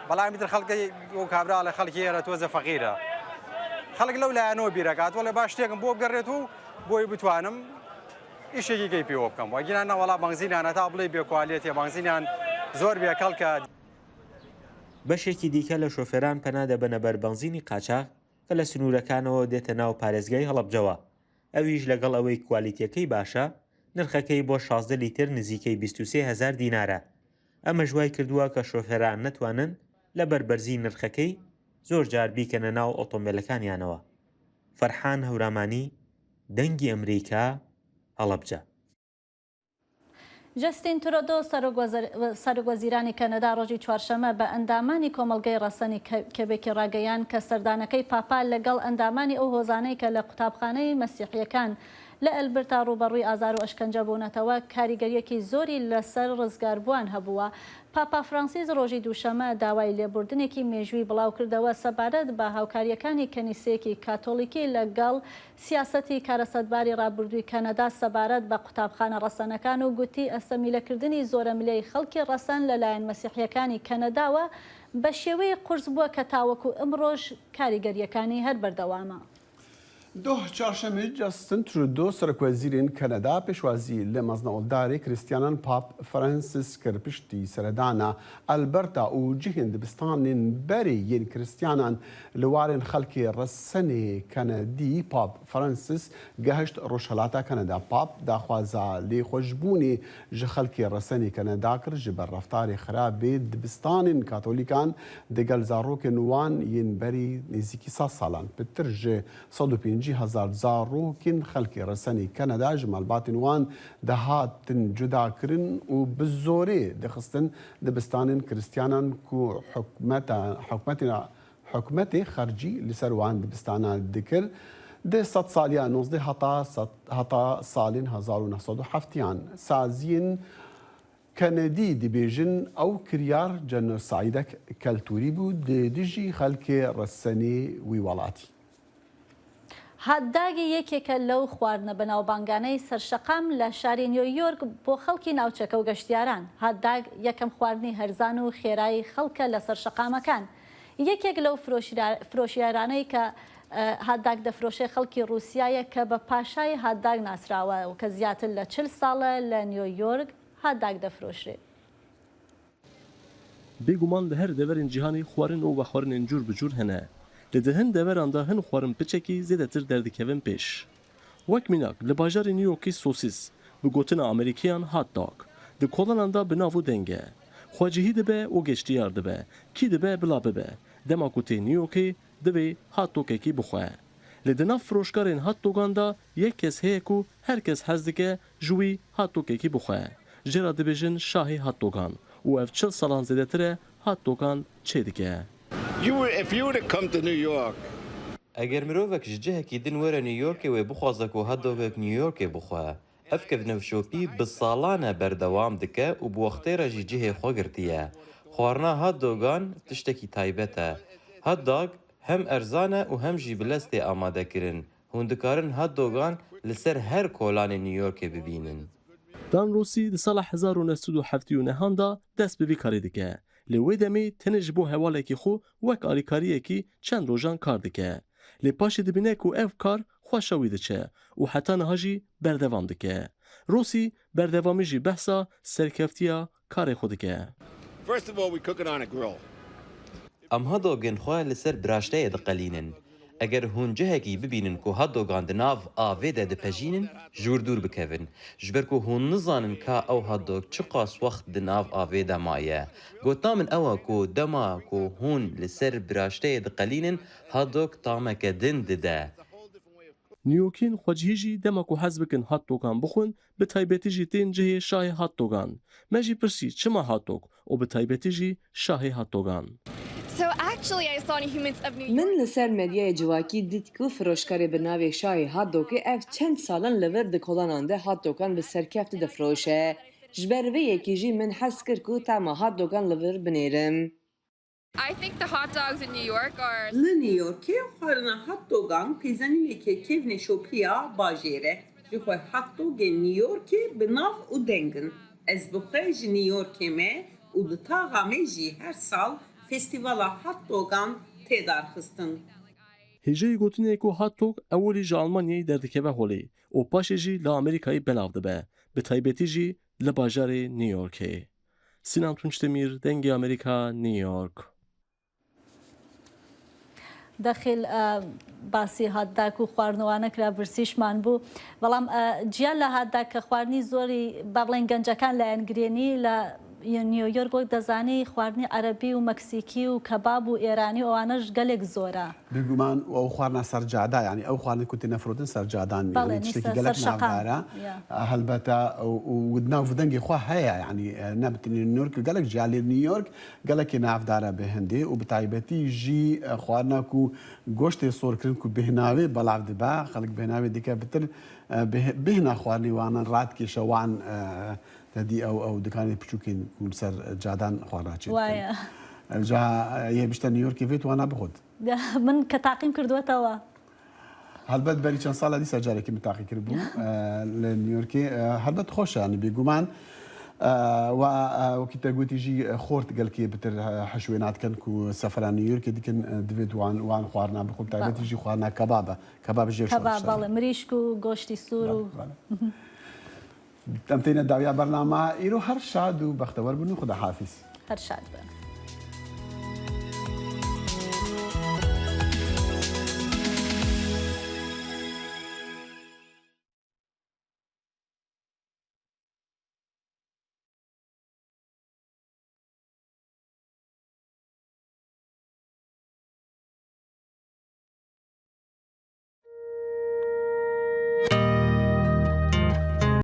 بەڵام ئیتر خەڵکی ئەو کابرا ئەڵێ خەڵکی ئێرە تۆزە فەقیرە خەڵک لەو لایەنەوە بیرەکات وەڵێ با شتێکم بۆ بگەڕێت و بۆی بتوانم ئیشێکی کەی پێوە بکەم وەگینا نەوەڵا بەنزینیان هەتا بڵێی بێ کوالێتیە بەنزینیان زۆر بێ کەڵکە. بەشێکی دیکە لە شۆفێران پەنا دەبەنە بەر بەنزینی قاچاخ کە لە سنوورەکانەوە دێتە ناو پارێزگای هەڵەبجەوە، ئەویش لەگەڵ ئەوەی کوالیتیەکەی باشە، نرخەکەی بۆ 16 لیتر نزیکەی 23 هەزار دینارە، ئەمەش وایکردووە کە شۆفێران نەتوانن لەبەر بەرزی نرخەکەی زۆرجار بیکەنە ناو ئۆتۆمبێلەکانیانەوە. فەرحان هەورامانی، دەنگی ئەمریکا، هەڵەبجە. جەستین ترۆدۆ، سەرۆکوەزیرانی کەنەدا ڕۆژی چوارشەممە بە ئەندامانی کۆمەڵگەی ڕەسەنی کێبێکی ڕاگەیاند کە سەردانەکەی پاپا لەگەڵ ئەندامانی ئەو هۆزانەی کە لە قوتابخانەی مەسیحییەکان لە ئەلبرتا ڕووبەڕووی ئازار و ئەشکەنجە بوونەتەوە، کاریگەرییەکی زۆری لەسەر ڕزگاربووان هەبووە. پاپا فرانسیس ڕۆژی دووشەممە داوای لێبوردنێکی مێژووی بڵاوکردەوە سەبارەت بە هاوکارییەکانی کەنیسەیەکی کاتۆلیکی لەگەڵ سیاسەتی کارەساتباری ڕابردووی کەنەدا سەبارەت بە قوتابخانە ڕەسەنەکان و گوتی ئەسەمیلەکردنی زۆرەملێی خەڵکی ڕەسەن لەلایەن مەسیحییەکانی کەنەداوە بە شێوەیەک قورس بووە کە تاوەکو ئمڕۆش کاریگەرییەکانی هەر بەردەوامە. دۆه چارشەممە جاستن ترودۆ سەرۆکوەزیرێن کەنەدا پێشوازی لە مەزنەئۆلدارێ کریستیانان پاپ فرەنسیس کرد پشتی سەردانا ئەلبەرتا و جیهێن دبستانên بەرێ yên کریستیانان li warên xelkê resenê Kenedî Pap Francis gehişt Rojhilata Keneda. Pap daxwaza lêxweşbûnê ji xelkê resenê Keneda kir ji ber reftarê xirabê dibistanên Katolîkan digel zarokên wan yên berî nêzîkî sed salan. Pitir ji 150 hezar zarokên xelkê resenê Keneda ji malbatên wan dihatin cudakirin û bi zorê dixistin dibistanên Krîstiyanan ku hikûmetê xercî li ser wan dibistanan dikir di sed saliya 19 heta salên 1970an. Saziyên Kenedî dibêjin ew kiryar jenosaydek keltûrî bû li dijî xelkê resenê wî welatî. Hot dog یەکێکە لەو خواردنە بەناوبانگانەی سەرشەقام لە شاری نیویۆرک بۆ خەڵکی ناوچەکە و گەشتیاران. Hot dog یەکەم خواردنی هەرزان و خێرایی خەڵکە لەسەر شەقامەکان. یەکێک لەو فرۆشیارانەی کە hot dog دەفرۆشێ خەڵکی رووسایە کە بە پاشای hot dog ناسراوە و کە زیاتر لە 40 ساڵە لە نیویۆرک hot dog دەفرۆشرێ. Bêguman li her deverên cîhanê xwarin û vexwarinên cûr bi cûr hene. Lê di hin deveran de hin xwarin piçekî zêdetir derdikevin pêş. Wek mînak li bajarê New Yorkê sosîs bi gotina Amerîkiyan hot dog di kolanan de bi nav û deng e. Xwecihî dibe û geştiyar dibe, kî dibe bila bibe. Dema ku tê New Yorkê divê hot dogekî bixwe. Lê di nav firoşkarên hot dogan de yek kes heye ku her kes hez dike ji wî hot dogekî bixwe. Jê re dibêjin şahê hot dogan û ev 40 salan zêdetir e hot dogan çê dike. Eger mirovek ji cihekî din were New Yorkê wê bixwaze ku hot dogek New Yorkê bixwe. Ev kevneşopî bi salan e berdewam dike û bi wextê re jî cihê xwe girtiye. Xwarina hot dogan tiştekî taybet e. Hot dog hem erzan e û hem jî bi lez tê amadekirin. Hûn dikarin hot dogan li ser her kolanê New Yorkê bibînin. Dan Rossi di sala 1979 da dest bi vî karê dike. Lê wê demê tenê ji bo hevalekî xwe wek alîkariyekî çend rojan kar dike. Lê paşê dibîne ku ev kar xweşa wî diçe û heta niha jî berdewam dike. Rossi berdewamî jî behsa serkeftiya karê xwe dike. Em hot dogên xwe li ser biraşteyê diqelînin. Eger hûn cihekî bibînin ku hot dogan di nav avê de dipejînin, ji wir dûr bikevin. Ji ber ku hûn nizanin ka ew hot dog çi qas wext di nav avê de maye. Gotina min ew e ku dema ku hûn li ser biraşteyê diqelînin, hot dog tameke din dide. New Yorkên xwecihî jî dema ku hez bikin hot dogan bixwin, bi taybetî jî tên cihê şahê hot dogan. Me jî pirsî çima hot dog û bi taybetî jî şahê hot dogan. Min li ser medyaya civakî dît ku firoşkarê bi navê şahê hot dogê ev çend salan li vir di kolanan de hot dogan bi serkeftî difiroşe. Ji ber vê yekê jî min hez kir ku tama hot dogan li vir binêrim. Li New Yorkê xwarina hot dogan pêzanîneke kevneşopiya bajêr e. Ji xwe hot dogên New Yorkê bi nav û deng in. Ez bi xwe ji New Yorkê me û li taxa me jî her sal festîvala hot dogan tê darxistin. Hêjayî gotinê ku hot dog ewilî ji Almanyayê derdikeve holê û paşê jî li Amerîkayê belav dibe. Bi taybetî jî li bajarê New Yorkê. Sinan Tunçdemir, Dengê Amerîka, New York. دەخیل باسی hot dog و خواردنەوانە کرا برسیشمان بوو بەڵام جیا لە hot dog کە خواردنی زۆری با بڵێن گەنجەکان لایەنگرێنی لە نیویۆرک وەک دەزانی خواردنی عەرەبی و مەکسیکی و کەباب و ئێرانی و ئەوانەش گەلێک زۆرە. بێگومان و ئەو خواردنە سەر جادا یانی ئەو خواردنە کو تێنە فرۆتن سەر جادان بەڵێ یانی تشتێکی نیسە گەلەک سەر شەقام ناودارە یا. هەلبەتە و ناو ودەنگێ خوا هەیە یانی نە بتنێ نیویۆرک گەلەک جیا لێ نیویۆرک گەلەکێ ناودارە بێ هندێ و بتایبەتی ژی خواردنا کو گۆشتێ سۆر کرن کو بێهناوێ بەلاڤ دبە خەلک بێهناوێ دیکە بتر بێهنا خواردنێ وانن رادکێشە وان تەدی ئەو ئەو دکانی بچووکین کو لەسەر جادان خواردنا چێ دکەن وایە. جا یە بشتە نیویۆرکێ ڤێت وانا بخۆت. من کە تاقیم کردووەتەوە. هەلبەت بەری چەند ساڵە دیسا جارێکی من تاقی کردبوو لە نیویۆرکێ هەلبەت خۆشە یانی بێگومان و وەکی تە گوتیژی خۆرت گەلکێ بتر حشوێ ناتکەن کو سەفرا نیویۆرکێ دکن دڤێت وان وان خواردنا بخۆن تایبەتیژی خواردنا کەبابە کەباب ژێر کەباب بەڵێ مریشک و گۆشتی سوور و ئەم تێنە داویا بەرنامە ئیرۆ هەر شاد و بەختەوەر بن و خوداحافیز. هەر شاد بن.